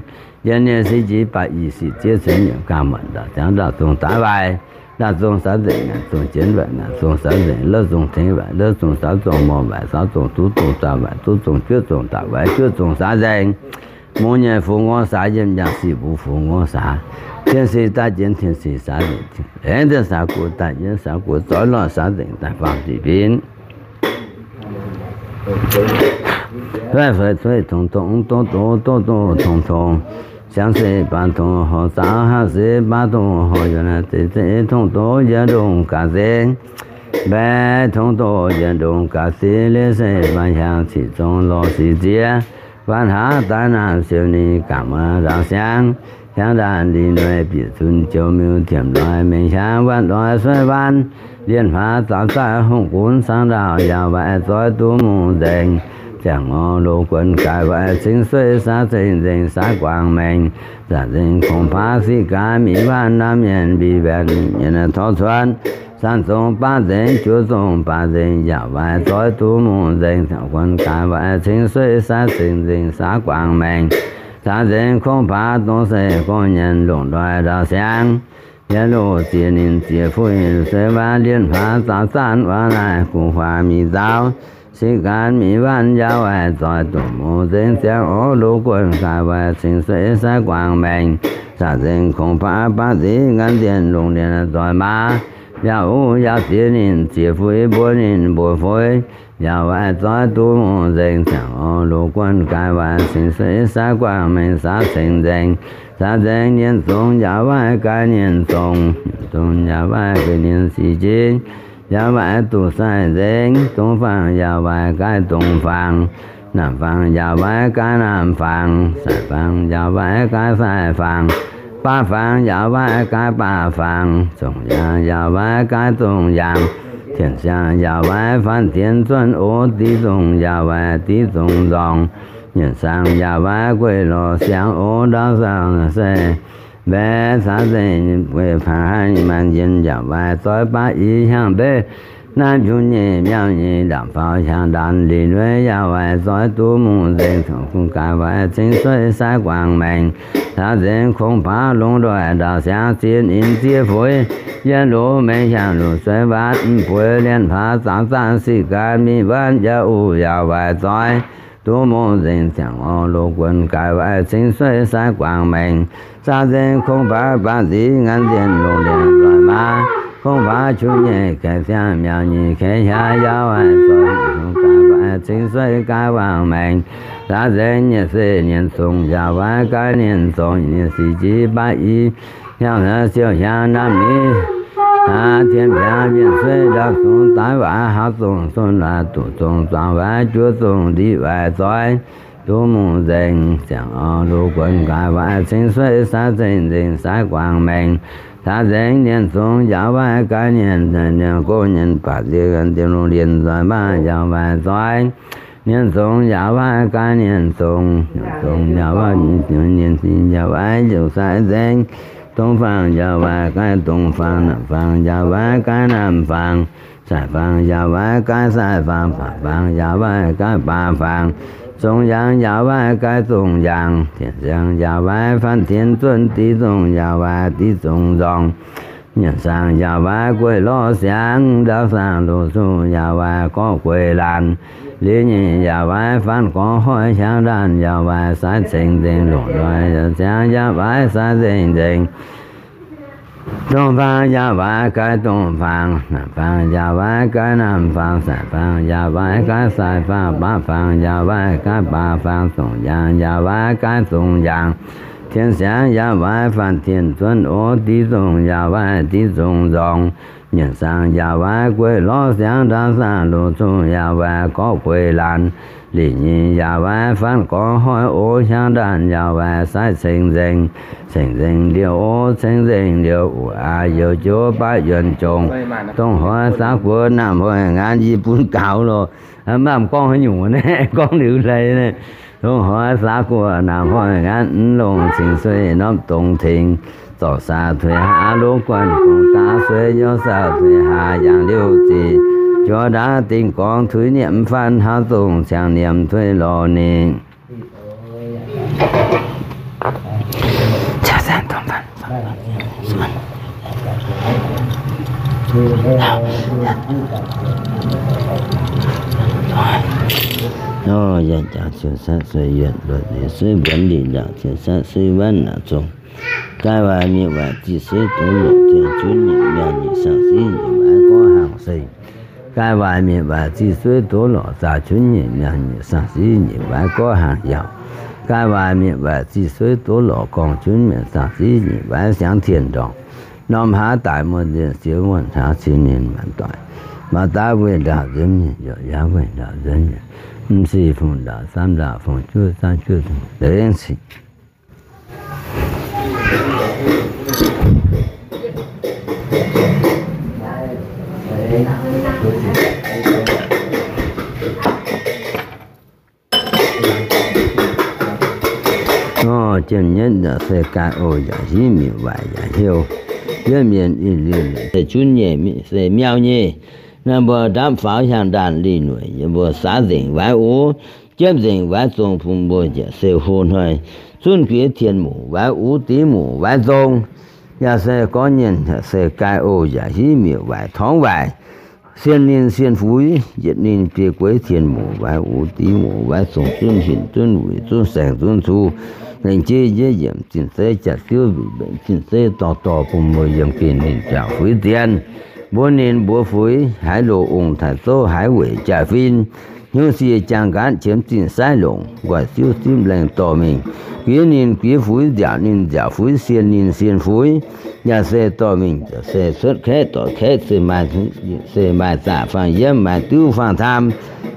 Yietc nyeic sic jiex baac i sic ziev ceix nyiemc ganh muonc ndaauh ziangx ndaauh zungv daaih waaic ndaauh zungv saax nzengc ngaanc zungv jienv waaic ngaanc zungv saax nzengc lov zungv tengx waaic lov zungv saax zungv mouh waaic saax zungv duqv zungv zoih waaic duqv zungv juov zungv daaih waaic juov zungv saax nzengc. Mungv nyei fungx ngongv saax yiem yangh sic mbuo fungx ngongh saax. Tien sic daaih jienv tien sic saax nzengc. Aengx dien saax gu daaih yienv saax gu zoih lorh saax nzengc daaih faam sic binv. Fai feix cueiv tongx tongx doqv doqc doqc doqc tongx tongx, siangx se baac tongx horc zaaux haav se baac tongx horc yuonh, zeiv se tongx doqc yietc ndongh gaax se, mbaeqc tongx doqc yietc ndongh gaax se, leiz se faam hiaang ciqv zong lorz sic ziex, faam hlaax daaih naamh siou ninh gaax muoz ndaauv siangx, hiaang ndaanh lih noic bieqc zunc joux miuc tiemc loi mengh hiaang waanc loi sueiv waanc, lienh hlaax zaaux zaaiv hungh gunv saangv ndaauh yaac waaic zoih duqv mungh nzengc, ziangh ngorc loz guonc gaaix waaic cingx sueiv saax cingx nzengc saax guangc maengc, zaac nzengc kungx paav siqv gaax mi'aqv waanc naamh mienh mbic mbaeqc mienh torv cuotv, saanc zong baav nzengc juov zong baav nzengc yaac waaic zoih duqv mungh nzengc, ziangh guonc gaaix waaic cingx sueiv saax cingx nzengc saax guangc maengc, zaac nzengc kungx paav dongh se gorngv nyienx longc ndoih ndaauv siangx. Yietc loz ziex ninh ziec fuix sueiv waac lienh hlaax zaaux zaanv waac naaic guv huaax mi'aqv zaaux, siqv gaax mi'aqv waanc yaac waaic zoih duqv mungh nzengc, ziangh orv loz guonc gaaix waaic cingx sueiv saax guangc maengc, zaac nzengc kungx paav baav ziex ngaanc nzienh lungh ndiev nzoih maa, yaac uv yaac ziex ninh ziec fuix mbuo ninh mbuo fuix, yaac waaic zoih duqv mungh nzengc, ziangh orv loz guonc gaaix waaic cingx sueiv saax guangc maengc saax cingx nzengc, saax nzengc nyienz zong yaac waaic gaaix nyienz zong, nyienz zong yaac waaic gaaix nyienz sic jiex, yaac waaic duqv sai nzengc, dongh fangx yaac waaic gaaix dongh fangx, naamh fangx yaac waaic gaaix naamh fangx, sai fangx yaac waaic gaaix sai fangx, baav fangx yaac waaic gaaix baav fangx, zongc yaangh yaac waaic gaaix zongc yaangh, tienx siang yaac waaic faanv tienx zuonv oc, div zong yaac waaic div zong nzorngc, nyienx saang yaac waaic gueiv lorz siangx oc, ndaauv saang se mbaeqc saax nzengc gueiv pangx haih maanc yienh yaac waaic zoih baav i hiaangx mbeiv, naaiv mbiungc nyei miauh nyei ndaamv faaux hiaangx ndaanh lih nueiv yaac waaic zoih duqv mungh nzengc, kungx gaaix waaic cingx sueiv saax guangc maengc, saax nzengc kungx paav longc ndoih ndaauv siangx ziex ninh ziec fuix, yietc loz mengh hiaangx luc sueiv waanc mv bueix lienh hlaax zaaux zaanv siqv gaax mi'aqv waanc yaac uv yaac waaic zoih duqv mungh nzengc, ziangh orv loz guonc gaaix waaic cingx sueiv saax guangc maengc, saax nzengc kungx paav baav ziex ngaanc nzienh lungh ndiev nzoih maa, kungx paav qu nyei kaeqv siang miauh nyic kaeqv hiaang yaac waaic zoih kungx gaaix waaic cingx sueiv gaaix guangc maengc, saax nzengc nyienz se nyienz zong yaac waaic gaaix nyienz zong, nyienz sic jiex baav i hiaangx siou hiaangx naamh mi'aqv, tien hiaangx mienh sueiv ndaauv zong daaih waaic haav zong cun waaic duqv zong zaangc waaic juov zong ndiqv waaic zoih duqv mungh nzengc, ziangh orv loz guonc gaaix waaic cingx sueiv saax cingx nzengc saax guangc maengc, saax nzengc nyienz zong yaac waaic gaaix nyienz, nyienz gouv nyienz baac nziex nziex lungh ndiev nzoih maa yaac waaic zoih, nyienz zong yaac waaic gaaix nyienz zong, nyienz zong yaac waaic nyienz zong yaac waaic nyienz sai nzengc, dongh fangx yaac waaic gaaix dongh fangx, naamh fangx yaac waaic gaaix naamh fangx, sai fangx yaac waaic gaaix sai fangx, baav fangx yaac waaic gaaix baav fangx, zong yaangh yaac waaic gaaix zong yaangh, tienx siang yaac waaic faanv tienx zuonv, div zong yaac waaic div zong nzorngc, nyienx saang yaac waaic gueiv lorz siangx, ndaauv saang loz suv yaac waaic gorqv gueiv laanh, liuz nyic yaac waaic faanv gorqv hoic hiaangx ndaanh yaac waaic saax cingx nzengc, longc ndoih yaac siangx yaac waaic saax nzengc nzengc. Dongh faang yaac waaic gaax dongh faang, naamh faang yaac waaic gaax naamh faang, sai faang yaac waaic gaax sai faang, baav faang yaac waaic gaax baav faang, zongc yaangh yaac waaic gaax zongc yaangh, tien siangx yaac waaic faanh tien zuonv oc, div zongc yaac waaic div zongc nzorngc, nyanc saang yaac waaic gueiv lorz siangx ndaauv saah, loz zongc yaac waaic gorqv gueiv laanh, lih nyei yaac waaic faanv gorx hoic oc, hiaang ndaanh yaac waaic saiv ceng nzengc, ceng nzengc liouh oc, ceng nzengc liouh oc, aax youz joux baav yuonh jongc, dongh hoic saax guoqv naamh hoic ngaanc yie bun gaux loh. Mv baac gorngv haaix nyungc naaiv, gorngv liuz leiz naaiv. Dongh hoic saax guoqv naamh hoic ngaanc mv longc cing sueih norm dongz tengx, zorc saah tuix hlaax lov guanh gongx daav sueih, nyorx saah tuix hlaax yangh liouh zic, juov ndaauv dingh gorngv tuix nyieqc mv faanv hnangv, zongc ciangx nyiemc tuix lorz ninh. Nor yaac jangx ciouv satv sueih yuonc luoqc liuz sueih mbuonx lih ndaangc ciouv satv sueih wanv naaic zong. Gaai waaic mietc waaic ziqc sueih doz lorqc ziangh zunv nyeic miangh nyeic saangc siv nyeic waaic gorqv hnaangx seng. Gaai waaic mietc waaic ziqc sueih doz lorqc zaah zunv nyeic miangh nyeic saangc siv nyeic waaic gorqv hnaangx yauc. Gaai waaic mietc waaic ziqc sueih doz lorqc gorngv zunv miangh saangc siv nyeic waaic siangx tien ndorngc. Norm hlaax daic muoz-ndiev siex wuonh hlaax cin ninh maanc doic. Maaz daav weih ndaauh nzunv nyei, yaac yaav weih ndaauh nzunv nyei. M'sieqv fungc ndaauh, samv ndaauh fungc juov, samv juov fungc dengv cin. Jiem nyetv yaac se gaai oc, yaac hiuv miuc waaic yaac heuc. Yietv mienh ih liuz se zunv nyei, se miau nyei. Naaiv mbuo ndapv faaux hiaang ndaanh lih nueic, yie mbuo saav nzengc waaiv uv, jiepv nzengc waaiv zong bun mbuo njiec se hlo hnoi zunv guiex tien muc waaiv uv div muc waaiv zong. Yaac se gorngv nyienh yaac se gaai oc, yaac hiuv miuc waaic torngv waaic, sien ninh sien fuix, yietc ninh biei gueix tien muc waaiv uv div muc waaiv zong zunv hinc zunv wuic zunv saeng zunv cu, lengc jeiv njiec yiemc zinh zeiv jaax-ziouv mbenc zinh zeiv dorh dorh bun mbuo yiem gengh ninh jaax fuix zien. Mbuo ninh mbuox fuix haiz loz ong taaix zouv haiz weic jaax-fin, hnyouv sie jaang nqaatv qiemx zinh saiv longc, nqoi siouv zipv laengh dorh mingh, guiex ninh guiex fuix, nziaauc ninh nziaauc fuix, sien ninh sien fuix. Yaac se dorh mingh se cuotv kaeqv dorh kaeqv, se maaih, se maaih zaqc faang-yiemv, maaih diuv faang-taam,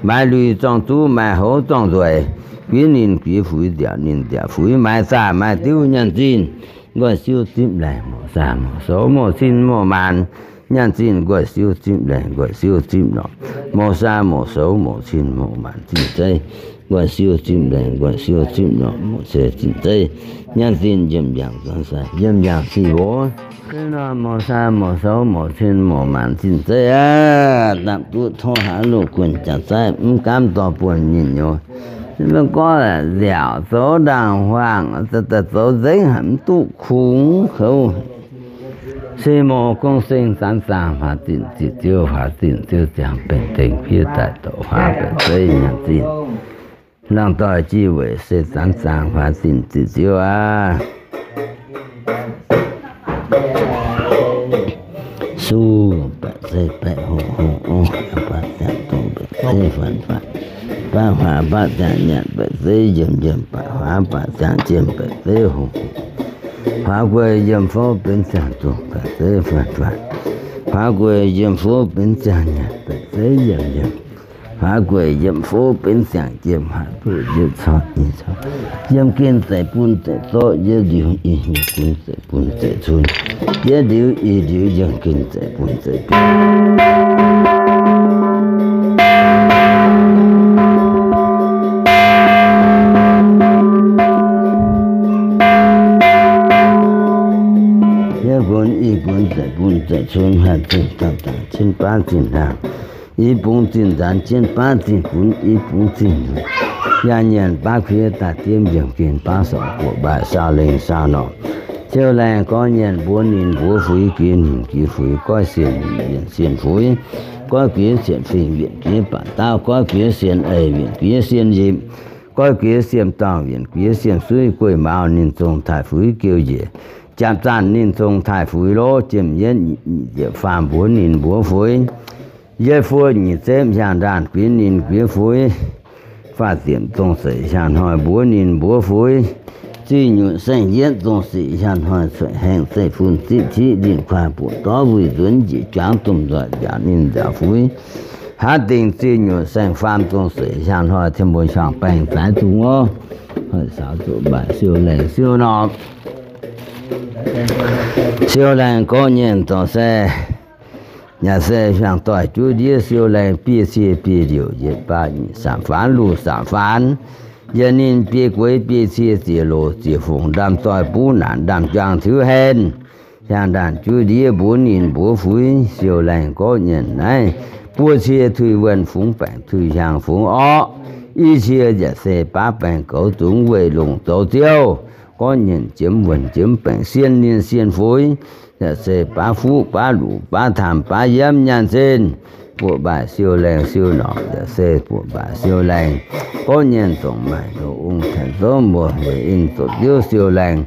maaih lui zorng-zuv, maaih hoz zorng-nzueic. Guiex ninh guiex fuix, nziaauc ninh nziaauc fuix, maaih zaqc maaih diuv nyanc zinh, nqoi siouv zipv laengh, mouz saah mouz soux mouz cin mouz maanc, nyanc zinh nqoi siouv zipv laengh, nqoi siouv zipv norqc, mouz saah mouz soux mouz cin mouz maanc zinh zeiv, nqoi siouv zipv laengh, nqoi siouv zipv norqc, mouz se zinh zeiv, nyanc zinh yiem yangh zanc sai, yiem yangh sic woz. Mouz saah mouz soux mouz cin mouz maanc zinh zeiv aqv. Dapv duqv tov haaix loz-guonh jaax zaiv mv gaamv dorh buonc nyinh nyouv. Mv gorngv nziaauc zoux ndaangc huaangc, zoux nzengc haic mv duqv kungx kouv. Se mouz gong seng zanc zaangc huaax zinh ziqc ziouv, huaax zinh ziouv ziangx benx dengx fiev daaih doqc huaax benx zeiv nyanc zinh. Laangh doic jiex weic se zanc zaangc huaax zinh ziqc ziouv aqv. Suv baeqc zeiv baeqc hoqc, hoqc ong baeqc ziangh dongh baeqc zeiv faanv faanv, baav huaax baav ziangh nyanc baeqc zeiv njiemh njiemh, baav huaax baav ziangh jiem baeqc zeiv hoqc, huaax gueiv yiem fouv benx ziangh dongh baeqc zeiv faanv faanv, huaax gueiv yiem fouv benx ziangh nyanc baeqc zeiv njiemh njiemh, huaax gueiv yiem fouv benx ziangh jiem, huaax gueiv yiem corc nyei corc, yiem gen zeix bun zeix zorqv, yiem liuz ih hnyouv bun zeix bun zeix cun, yiem liuz ih liuz yiem gen zeix bun zeix biauv. Yiem gunv ih gunv zeix bun zeix cun, haih zinh dauh dangc cien baav zinh hnaangx, i bungx zinh nzaanx cien baav zinh funx, i bungx zinh hnyunc, yaac nyanc baav kuiv daaih diemv yiem gen baav sorc buoqc mbaaih saau lengh saau norqc. Ziouv laengh gorngv nyanc mbuox ninh mbuox fuix, gux ninh gux fuix, goiv sienx ninh mienh sienx fuix, goiv guiex sienx fingx wienc guiex baac daauv, goiv guiex sienx eix wienc guiex sienx yipc, goiv guiex siemv dorngh wienc guiex siemv suiv gueiv mauz ninh zong taaih fuix geu njiec. Japv zaanh ninh zong taaih fuix lov, jiem yietv nyic ziepc faam mbuox ninh mbuox fuix. Yietv fuoqv nyic zepv hiaang ndaanh guix ninh guix fuix. Faah ziepc zong seix hiaang hnoi mbuox ninh mbuox fuix. Zih nyutc saeng-yietv zong sic hiaang hnoi cuotv haengh zeiv-fun zipv ciqv linh kuaaiv buoqc dorv wuic nzuonx njiec juangx domh nzoih nziaauc ninh nziaauc fuix. Haav dingh zih nyutc saeng-faam zong seix hiaang hnoi tien mbuo hiaangx baengh zaaix zungh orv. Saaux zuqc mbaaic siou laengh siou norqc. Siou laengh gorqv nyienh dorh se, yaac se hiaangx doic juv ndiev siou laengh biei cie biei liouc yietc baav nyic saamv faanv luoh saamv faanv. Yietc ninh biei gueix biei cie ziex loz ziex fungc ndaamv-zoih buv naanc ndaamv-juang tiuv hen. Hiaangx ndaanh juv ndiev mbuox ninh mbuox fuix siou laengh gorqv nyienh naaiv, buo cie tuix wuonh fungx baengc tuix hiaangx fungx orqv. I cie yaac se baav baengc goux zungx weih longc zoux ziouv. Gorqv nyienh jiemx wuonh jiemx baengc sienh ninh sienh fuix, yaac se baav fuqv baav luc baav taamh baav yiemv nyaanh zinh. Buoqc mbaaic siou laengh siou norqc yaac se buoqc mbaaic siou laengh. Gorqv nyienh dongh maaih ndoqc ong tengx zouv mbuo weic in zoux ziouv siou laengh.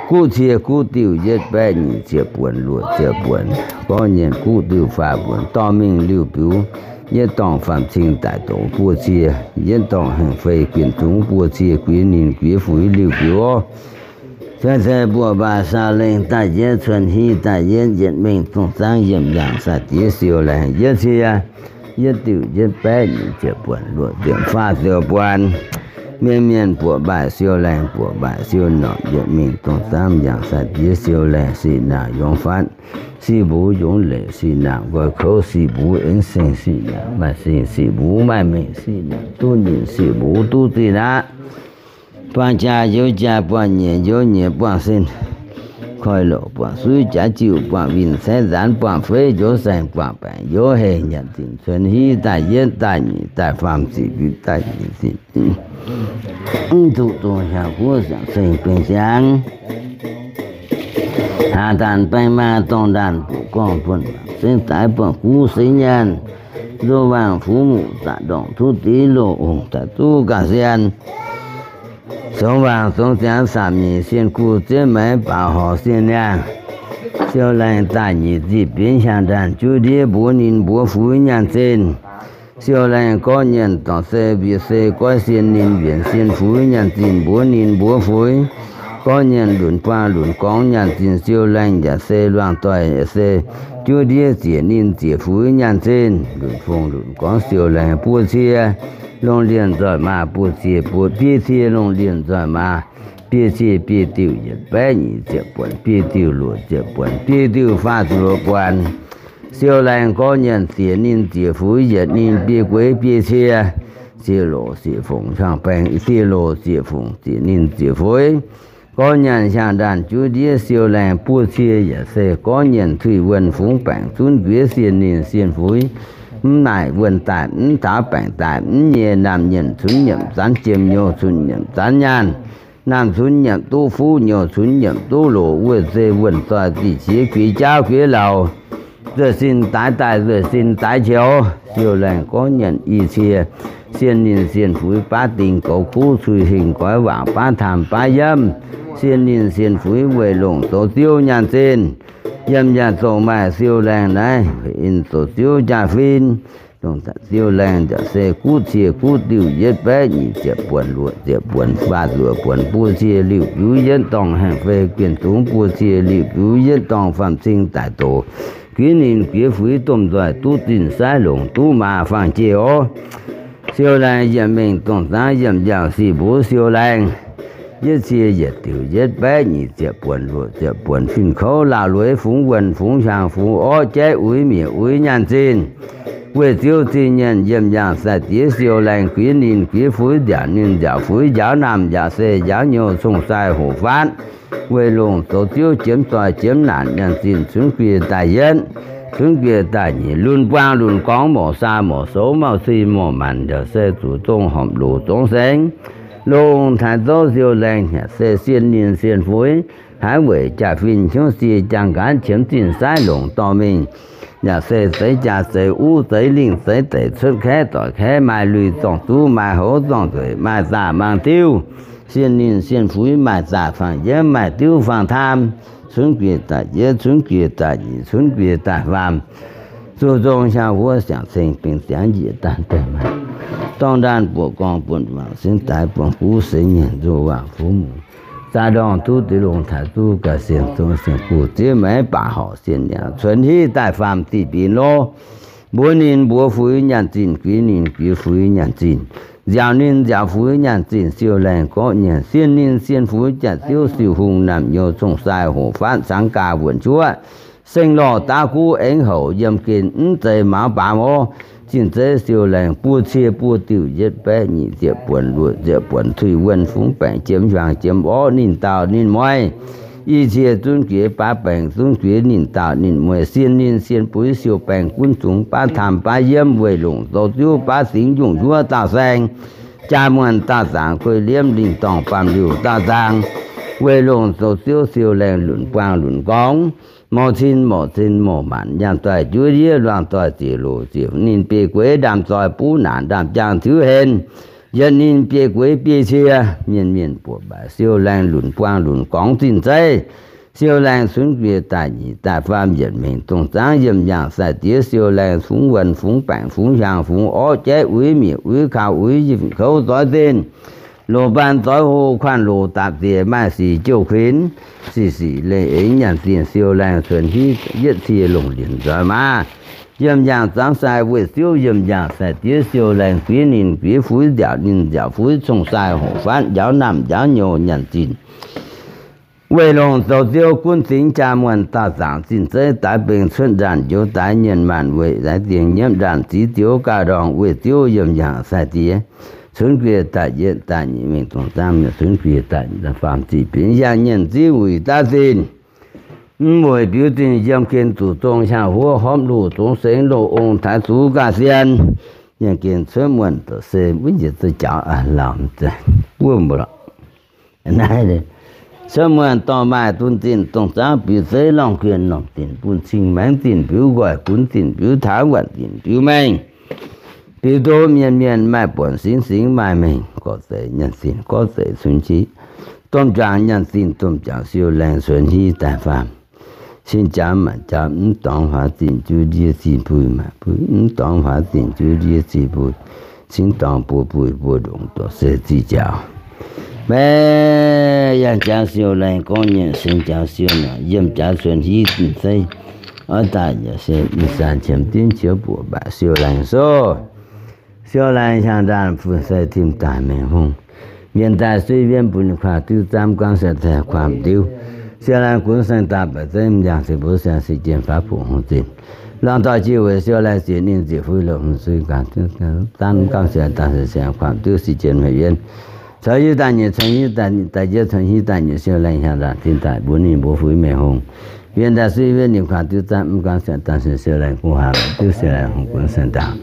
Guv cie guv diuh yietv baeqv nyic ziepc buonc luoqc ziepc buonc. Gorqv nyienh guv diuh faah buonc dorh mingh liuh biux, yietv dorngh faam-cing daic doqc buo cie, yietv dorngh hengh fei guinh zungx buo cie guix ninh guix fuix liuh biux. Cien se buoqc mbaaic saa lengh daaih yietv cuon hiv daaih yietv yietc mengh zongh zaangv yiem yangh sai-diex siou laengh yietv cie, yietv diuh yietv baeqv nyic ziepc buonc luoqc ziepc faah ziepc buonc. Mienh mienh buoqc mbaaic siou laengh buoqc mbaaic siou norqc yietc mingh dongh zaangv yangh sai-diex siou laengh sic naanc yongz fatv, sic mbuv yongz leic, sic naanc nqoi kouv, sic mbuv aengx seng, sic naanc maaih sing, sic mbuv maaih mengh, sic naanc duqv nyinc, sic mbuv duqv zinh aqv. Buangh jaa youz jaa, buangh nyiex youz nyiex, buangh sin koi loc, buangh suiv jaax jiuh, buangh winh caeqv nzaanx, buangh feiv njoux saeng, buangh baengc njoux heh, nyanc zinh cuonx hiv daaih yietv daaih nyic daaih faam ziqc njiec daaih nyic ziqc, mv zuqc zongh hiaangx guv siangx seng beng siangx. Haaz daanh baeng maa dongh ndaanh buoqc gorngv buonc sengx daaix buangh guv sengx nyaanh, nzou waangh fuv muqc zaqc ndorngc tuv div loz ongx daaih zuqv ga'sie, zongx waangh zongx ziangx saamc nyic sien guv ziev maix baaux horc sien niangh. Siou laengh daaih nyic ziqc binv hiaangx ndaanh juv ndiev mbuox ninh mbuox fuix nyaanh zinh. Siou laengh gorqv nyienh dorc se mbie se goiv sien ninh wienc sien fuix nyaanh zinh mbuox ninh mbuox fuix. Gorqv nyienh lunc buang lunc gorngv nyaanh zinh siou laengh yaac se luangh doic yaac se juv ndiev ziec ninh ziec fuix nyaanh zinh. Lunc fongc lunc gorngv siou laengh buo cie longh lienh nzoih maa buo cie buo biei cie longh lienh nzoih maa biei cie biei diuh yietc baeqv nyic ziepc buonc biei diuh luoqc ziepc buonc biei diuh faah ziepc luoqc buonc. Siou laengh gorqv nyienh ziec ninh ziec fuix yietc ninh biei gueix biei cie, ziec loc ziec fongc hiaangx baengx ziec loc ziec fongc ziec ninh ziec fuix. Gorqv nyienh hiaangx ndaanh juv ndiev siou laengh buo cie yaac se gorqv nyienh tuix wuonh fungx baengc zunv njueiv sienh ninh sienh fuix. Mv naaic wuonh daaih mv taux baengc daaih mv nyei naamh nyiemc cunx nyiemc zanv jiem nyouz cunx nyiemc zanv nyaanh. Naamh cunx nyiemc duqv fuqv nyouz cunx nyiemc duqv loc wuov zei wuonh zoih ziqc qiex guix jaauv guix lauh. Nzueic sin daix daaih nzueic sin daix qioux. Siou laengh gorngv nyanc i cie, sienh ninh sienh fuix baav dingc goux kuv cui hingh goix waangc baav taamh baav yamv, sienh ninh sienh fuix weic longc zoux ziouv nyaanh zinh. Yiem yaac zouc maaih siou laengh naaiv in zoux ziouv jaa-fin. Dongh siou laengh nzauc se guv cie guv diuh yietv baeqv nyic ziepc buonc luoqc ziepc buonc faah luoqc buonc buo cie liuh biuv yietv dorngh haengh fei guinh zungx buo cie liuh biuv yietv dorngh faam-cing daic doqc, guiv ninh guiz fuix domh nzoih duqv zinh saaiv longc duqv maa faang-jeiv oc. Siou laengh yietc mengh dongh zaangv yiem yangh sic mbuv siou laengh. Yietv cie yietc diuc yietv baeqv nyic ziepc buonc luoqc ziepc buonc fin-kouv laauh lueiz fungx wuonh fungx hiaangx fungx orqv jaiv uix mietc uix nyaanh zinh. Weih ziouv zinh nyaanh yiem yangh sai-diex siou laengh guiv ninh guiv fuix nziaauc ninh nziaauc fuix njaaux naamh nziaauc se njaaux nyouz cong-sai hoqc faatv. Weih longc zoux ziouv jiemx zoih jiemx naanc nyaanh zinh cunx guie daaih yietv, cunx guie daaih nyic, lunx buang lunx gorngv morc saa morc soux mauh cin morc maanc nziaauc se zuqc zong horpc loc zongx sengx. Longc taaix zouv siou laengh hnyangx se sienh ninh sienh fuix, haiz weic jaa-fin hnyouv sie jaang nqaanv qiemx zinh saaiv longc dorh mingh. Yaac se zeix jaa zeix uv zeix lingh zeix deic cuotv kaeqv doic kaeqv maaih lui zorng zuv maaih hoz zorng nzueic maaih zaah maang diuv. Sienh ninh sienh fuix maaih zaqc fangx yiemv, maaih diuv fangx taam, cunv guiex daaih yietv, cunv guiex daaih nyic, cunv guiex daaih faam, zuqc zong hiaang wuov siangx ceng bingx ziangx njiec daaih deix maaih, dorng ndaanh buoqc gorngv buonc mangc singx daaix buonc guv seix nyienh nzuqc waac fuv mungz, zaax ndorngh duqv deix longx taaix duqv ga'sienx zong sienx guv zieqv meix baac horc sienh niangx cunv hiv daaih faam zih binc lov. Mbuox ninh mbuox fuix nyaanh zinh, guix ninh guix fuix nyaanh zinh, nziaauc ninh nziaauc fuix nyaanh zinh, siou laengh gorqv nyienc, sienh ninh sienh fuix jaax ziouv siou hungh naamh nyouz cong-sai hoqc fatv cangx gaax wuonc juoqv, seng lorh daav guv aengx houc yiem gen mv zeiz mauz baamz orv, zinh zeiv siou laengh buo cie buo diuh yietv baeqv nyic ziepc buonc luoqc ziepc buonc tuix wuonh fungx baengc jiem hiuang jiem orv ninh dauh ninh mueiz, i cie zunv guiex baav baengc zunv guiex ninh dauh ninh mueiz, sienh ninh sienh buix siou baengh gunv zungx baav taamh baav yiemv weih longc zoux ziuv baav singx yungh yuov dauh saeng, jaa muonh dauh zaangc guei liemv lingh dorngh baamh liuh dauh zaangc, weih longc zoux ziuv siou laengh lunc buangh lunc gorngv, mouc cin mouc cin mouc maanc nyaanh doic juov ndiev luangh doic ziec loc ziec ninh biei gueix ndaamv-zoih buv naanc ndaamv-jaang tiuv henv, yietc ninh biei gueix biei cie, mienh mienh buoqc baac siou laengh lunc buangh lunc gorngv zinh zeiv, siou laengh cunv guiex daaih nyic daaih faam yietc mengh dongh zaangv yiem yangh sai-diex siou laengh fungx wuonh fungx baengc fungx hiaang fungx orv jaiv uix mietc uix kaux uix yinh kouv zoix zinh, loz baan zoix hlo kuanh loz dapc ziec maaih sic jouh kuinx, sic sic leih eix nyaanh zinh siou laengh cuonx hiv yietv cie longc lienc nzoih maaz, yiem yangh zaangv sai weih ziouv yiem yangh sai-diex siou laengh guix ninh guix fuix nziaauc ninh nziaauc fuix cong-sai hoqc fatv njaaux naamh njaaux nyouz nyaanh zinh, weih longc zoux ziouv gunv singx jaa muonh dauh zaangc zinh zeiv daaix bengx cuotv ndaanh njoux daaix nyienh maanc weic daaix ziengx nyiemv ndaanh ziv ziouv gaav ndorngh weih ziouv yiem yangh sai-diex, cunv guiex daaih yietv daaih nyic mengh dongh zaangv mienh cunv guiex daaih faam zic binc yangh nyienh ziv wuic daav zinh, mv mueic biux zinh yiem gen zuqc zong hiaang huov horpv luh zongx sengx loz ong taaix zuqc gaav sien, yangh gen cuotv muonh doqc se wuov njiec zuqc jaux aav lauh mv zeiz buov mbuo lorqc. Naaiv cuotv muonh dorh maaih dunh zinh dongh zaangv biux zeiv lorngh guien normh zinh bun cing maengx zinh biux nqoi gunv zinh biux taux waanc zinh biux mengh, biux ndo mienh mienh maaih buonc singx singx maaih mengh gorqv zeiz nyaanh zinh gorqv zeiz cunx jiv, domh juangc nyaanh zinh domh juangc siou laengh cuonx hiv daaih faam, cing jaux maanc jaux mv dorngx huaax zinh juv ndiev zinh buix maanc buix mv dorngx huaax zinh juv ndiev zinh buix, cingv dorngx buo buix buo ndongc doqc se zinh jaux. Maiv yangh jaux siou laengh gorngv nyienh seng jaux siou naaic yiem jaux cuonx hiv zinh zeiv, oix daaih yaac se mv saan qiemx diuv qiex buoqc mbaatc siou laengh sou. Siou laengh hiaang ndaanh fu'sei tim daaih mengh hungh, mienh daaih suiv wienv bun ninh kuaah diuv zaamv gaamv se taaih kuaah diuv. Siou laengh gunv saeng daaih baeqc zeiv mv yangh se mbuo siang se jien fav buoqc hungh zinh. Lorngh dorh jiex weic siou laengh zieqc ninh zieqc fuix loc hungh sui gaax zaamv gaamv se daaih se siang kuaah diuv se jien mengh wienv. Caux hiv daaih nyiec, caux hiv daaih yietv, caux hiv daaih nyiec siou laengh hiaang ndaanh tim daaih mbuox ninh mbuox fuix mengh hungh. Wienv daaih suiv wienv ninh kuaah diuv zaamv mv gaamv se daaih se siou laengh guv huaang diuv siou laengh hungh gunv saeng daaih.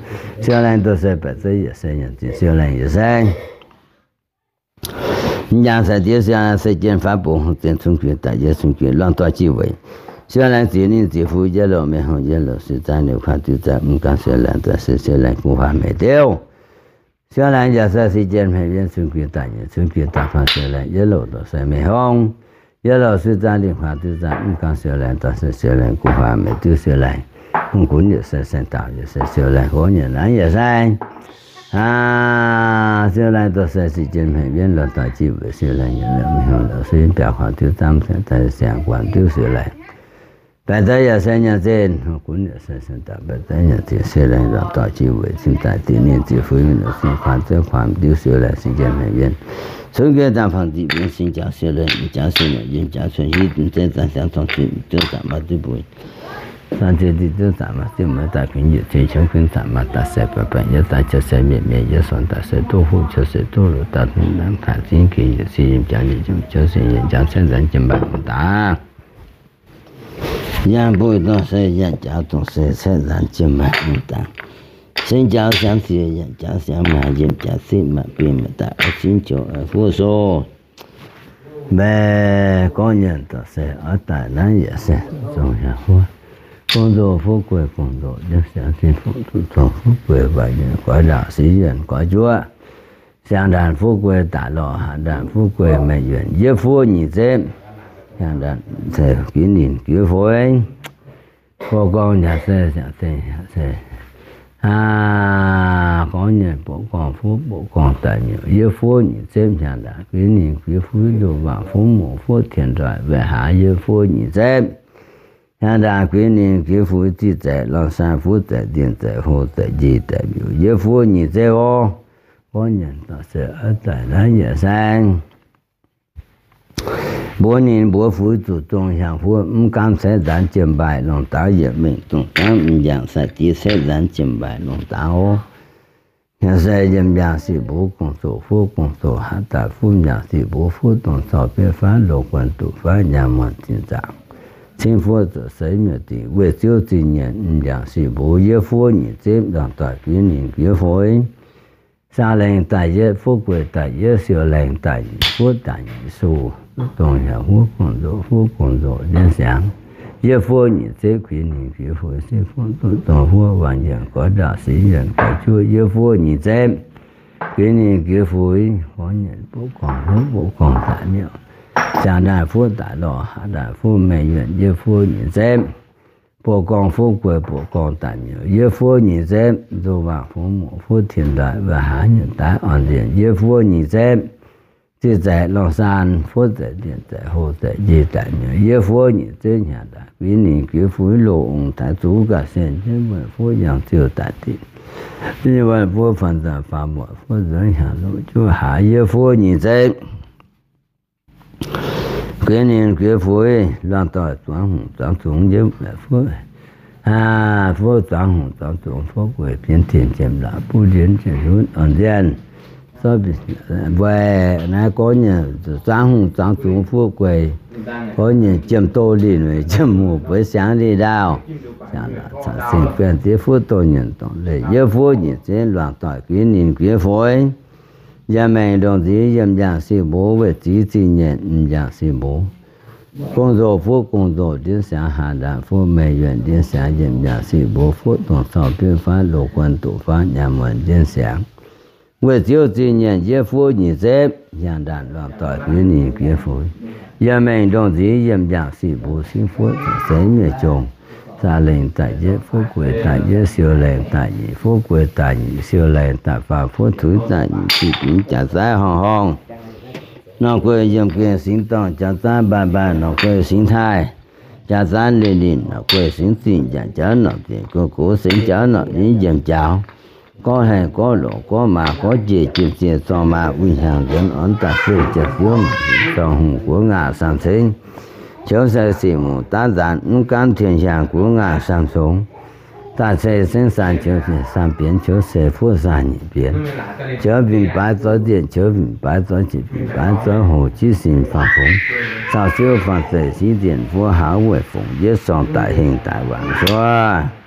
Siou laengh doz se baeqc zeiv yietc se nyanc zinh siou laengh yietc se Mv jangx sai-diex siang se jien fav bungx zinh cunx guix daaih yietv cunx guix lorngh dorh jiex weic. Siou laengh ziex ninh ziex fuix yietv loc mengh hungh yietv loc sui zaangv liuz kuaah diuv zaamv mv gaamv siou laengh daaih se siou laengh guv huaang meic diuv. Siou laengh yaac se se jien hmeiv yienv cunx guix daaih nyiec cunx guix daaih faang siou laengh yietv loc doqc se mengh hungh. Yietv loc sui zaangv liuz kuaah diuv zaamv mv gaamv siou laengh daaih se siou laengh guv huaang meic diuv siou laengh. Hungh gunv yietc se saeng daaux yietc se siou laengh hov nyiec naaiv yietc se Aa, siou laengh doz se se jien hmeiv yienv lorngh dorh jiex weic siou laengh yietc loc mengh hungh loc se biaux kuaah diuv zaamv daaih siang guaax diuv siou laengh. Baeqc zeiv yaac se nyanc zinh, hungh gunv yaac se saeng daaux baeqc zeiv nyanc zinh siou laengh lorngh dorh jiex weic cin daaih ziex ninh ziex fuix mingh loc se kuaah zeiv kuaah diuv siou laengh se jien hmeiv yienv. Cunx guix daaih faang ziqc mbuo sin jaax siou laengh, jaax siou laengh, yiem jaax cuonx hiuv zeiv zaangv siangx tong zinh diuv zaangc maaih diuv mbuo Saang ziex diuv zaangc maaih diuv mbuo daaih kuinx yietc cin qiemx kuinx zaangc maaih daaih se baeqc baeqc yietv daaih jauv se mienh mienh yietv suonx daaih se duqv huv jauv se duqv luc daaih hnangv haaix zingv kin yietc cin yiem jaax yietc jauv se yietc jaax caeqv nzaanx jiem maaih daaih. Yangh buih dongh se yangh jaax dongh se caeqv nzaanx jiem maaih daaih. Cingx jaax siangx ziex yangh jaax siangx maaih yiem jaax zipv maaih biei maaih daaih oix zingv joux oix fuqv sou. Mbaeqc gorngv nyanc doqc se oix daaih naaiv yietc se zong hiaang huov. Gong-zoh fuqv gueiv gong-zoh jienv siangx sin fungc duqv zong fuqv gueiv waac yienh goix ndaauh sic yienh goix njuov. Siang-ndaanc fuqv guei daaih lorh, haaix ndaanc fuqv guei meih yuonc. Yie fuqv nyic zeiv, siang-ndaanc guix ninh guix fuix. Borqv gorngv nyanc se, siang-se, siang-se, aa, gorngv nyanc borqv gorngv fuqv, borqv gorngv daaih miuc. Yie fuqv nyic zeiv, siang-ndaanc guix ninh guix fuix, nduqc waangc fuqv muoc fuqv tienx nzoih weih haaix. Yie fuqv nyic zeiv, siang-ndaanc guix ninh guix fuix, ziqc zaeqv lorh saan, fuqv zaeqv dien zaeqv hlo zaeqv njiec daaih miuc. Yie fuqv nyic zeiv orv, gorngv nyanc dorh se oix daaih naaiv yietc saeng. Mbuox ninh mbuox fuix zuqc zong hiaangx fuqv, mv gaamv caeqv nzaanx jiem mbaaih longc daaux yietc mengh dongh gaamv, m'jangc sai-jiex caeqv nzaanx jiem mbaaih longc daaux. Hnyangx-se yiem m'jangc sic mbuo gong-zoh fuqv gong-zoh haaix daaih fuqv, m'jangc sic mbuo fuqv dongh cau bienv faanv loz guanh duqv faanv nyaanh muonc zinh zaangc, cingv fuqv zuqc seix miuc-dingc weih ziouv zingh nyienh, m'jangc sic mbuo yie fuqv nyic zeiv, nzangc doic guix ninh guix fuix. Saang laengz daaih yietv, fuqv gueic daaih yietv, siou laengz daaih nyic, fuqv daaih nyic, suh dongh hiaangx fuqv gong-nzoqc, fuqv gong-nzoqc njienv siangx. Yie fuqv nyic zeiv guix ninh guix fuix, cingv fuqv duqv dongh fuqv waanc yienh goix ndaauh, sic yienh goix juov. Yie fuqv nyic zeiv guix ninh guix fuix, gorngv nyanc borqv gorngv fuqv, borqv gorngv daaih miuc. Siang-ndaanc fuqv daaih lorh, haaix ndaanc fuqv meih yuonc. Yie fuqv nyic zeiv, borqv gorngv fuqv guei, borqv gorngv daaih miuc. Yie fuqv nyic zeiv, nduqc waangc fuqv muoc fuqv tienx nzoih weih haaix, nyanc daaih orn-nzienh. Yie fuqv nyic zeiv, ziqc zaeqv lorh saan, fuqv zaeqv dien zaeqv hlo zaeqv njiec daaih miuc. Yie fuqv nyic zeiv, hnyangx-ndaanc guix ninh guix fuix, loz ong taaix zuqc gauh sienh jienv, meih fuqv yangh ziouh daaih dingc, yie meih fuqv faanv nzangc faanv muoc, fuqv nzuonx hnyangx longc juov haaix. Yie fuqv nyic zeiv guix ninh guix fuix, luangh doic zuangx hungh zuangx zungx njiec fuqv, aa, fuqv zuangx hungh zuangx zungx, fuqv gueic bienx tien jiem laac, buv ndiev jiem lunv orn-nzienh. Mbuo naaiv gorngv nyei zuangx hungh zuangx zungx fuqv gueic, gorngv nyei jiem doz lih nueic, jiem muoz bueix siangx lih ndaauh, cing-gaengh diev fuqv doz nyienc dongh leih. Yie fuqv nyic zeiv, luangh doic guix ninh guix fuix, yiem maengc ndongc nziv, yiem m'jangc sic mbuo weih ziouv zingh nyienh, m'jangc sic mbuo gong-nzoqc fuqv gong-nzoqc njienv siangx, haaix ndaanc fuqv meih yuonc njienv siangx, yiem m'jangc sic mbuo fuqv dongh cau bienv faanv loz guanh duqv faanv nyaanh muonc njienv siangx. Weih ziouv zingh nyienh yie fuqv nyic zeiv, hnyangx-ndaanc luangh doic guix ninh guix fuix, yiem maengc ndongh nziv, yiem m'jangc sic mbuo cingv fuqv zuqc seix miuc-jongc. Saang laengz daaih yietv, fuqv gueic daaih yietv, siou laengz daaih nyic, fuqv gueic daaih nyic, siou laengz daaih faam, fuqv tuix daaih nyic, ziqc bingx jaax zaaiv horngh horngh, norqc gueic yiemc gengh singx dorngh, jaax zaaiv mbaanh mbaanh, norqc gueic singx taaih, jaax zaaiv linh linh, norqc gueic singx zingh, jaax jauv norqc zingh, gox gox singx jauv norqc nyiv njiemc jaux, gorqv haengh gorqv loqc gorqv maaz gorqv jiex, jiem ziex zorng maa uix hnyangx nzuonx orn daaih fei jiex siouv, zorng hungh guoqv ngaah samh cengv, qiemx sai sic muc daav nzaanx mv gaamv tien hiaangx guoqv ngaah samh congx, daaih cei sengv saanh qiemx saanh bienx, qiemx se fuqv saanh nyic bienx, qiemx binc baaix zoix zieqc, qiemx binc baaix zoix ziepc, binc baaix zoix hoc, jiv sin faanh fungx, cau siouv faanh zeic, siv nzienh fuqv haaix weic fungx, yietv sorng daaih hengh daaih waanc cuov.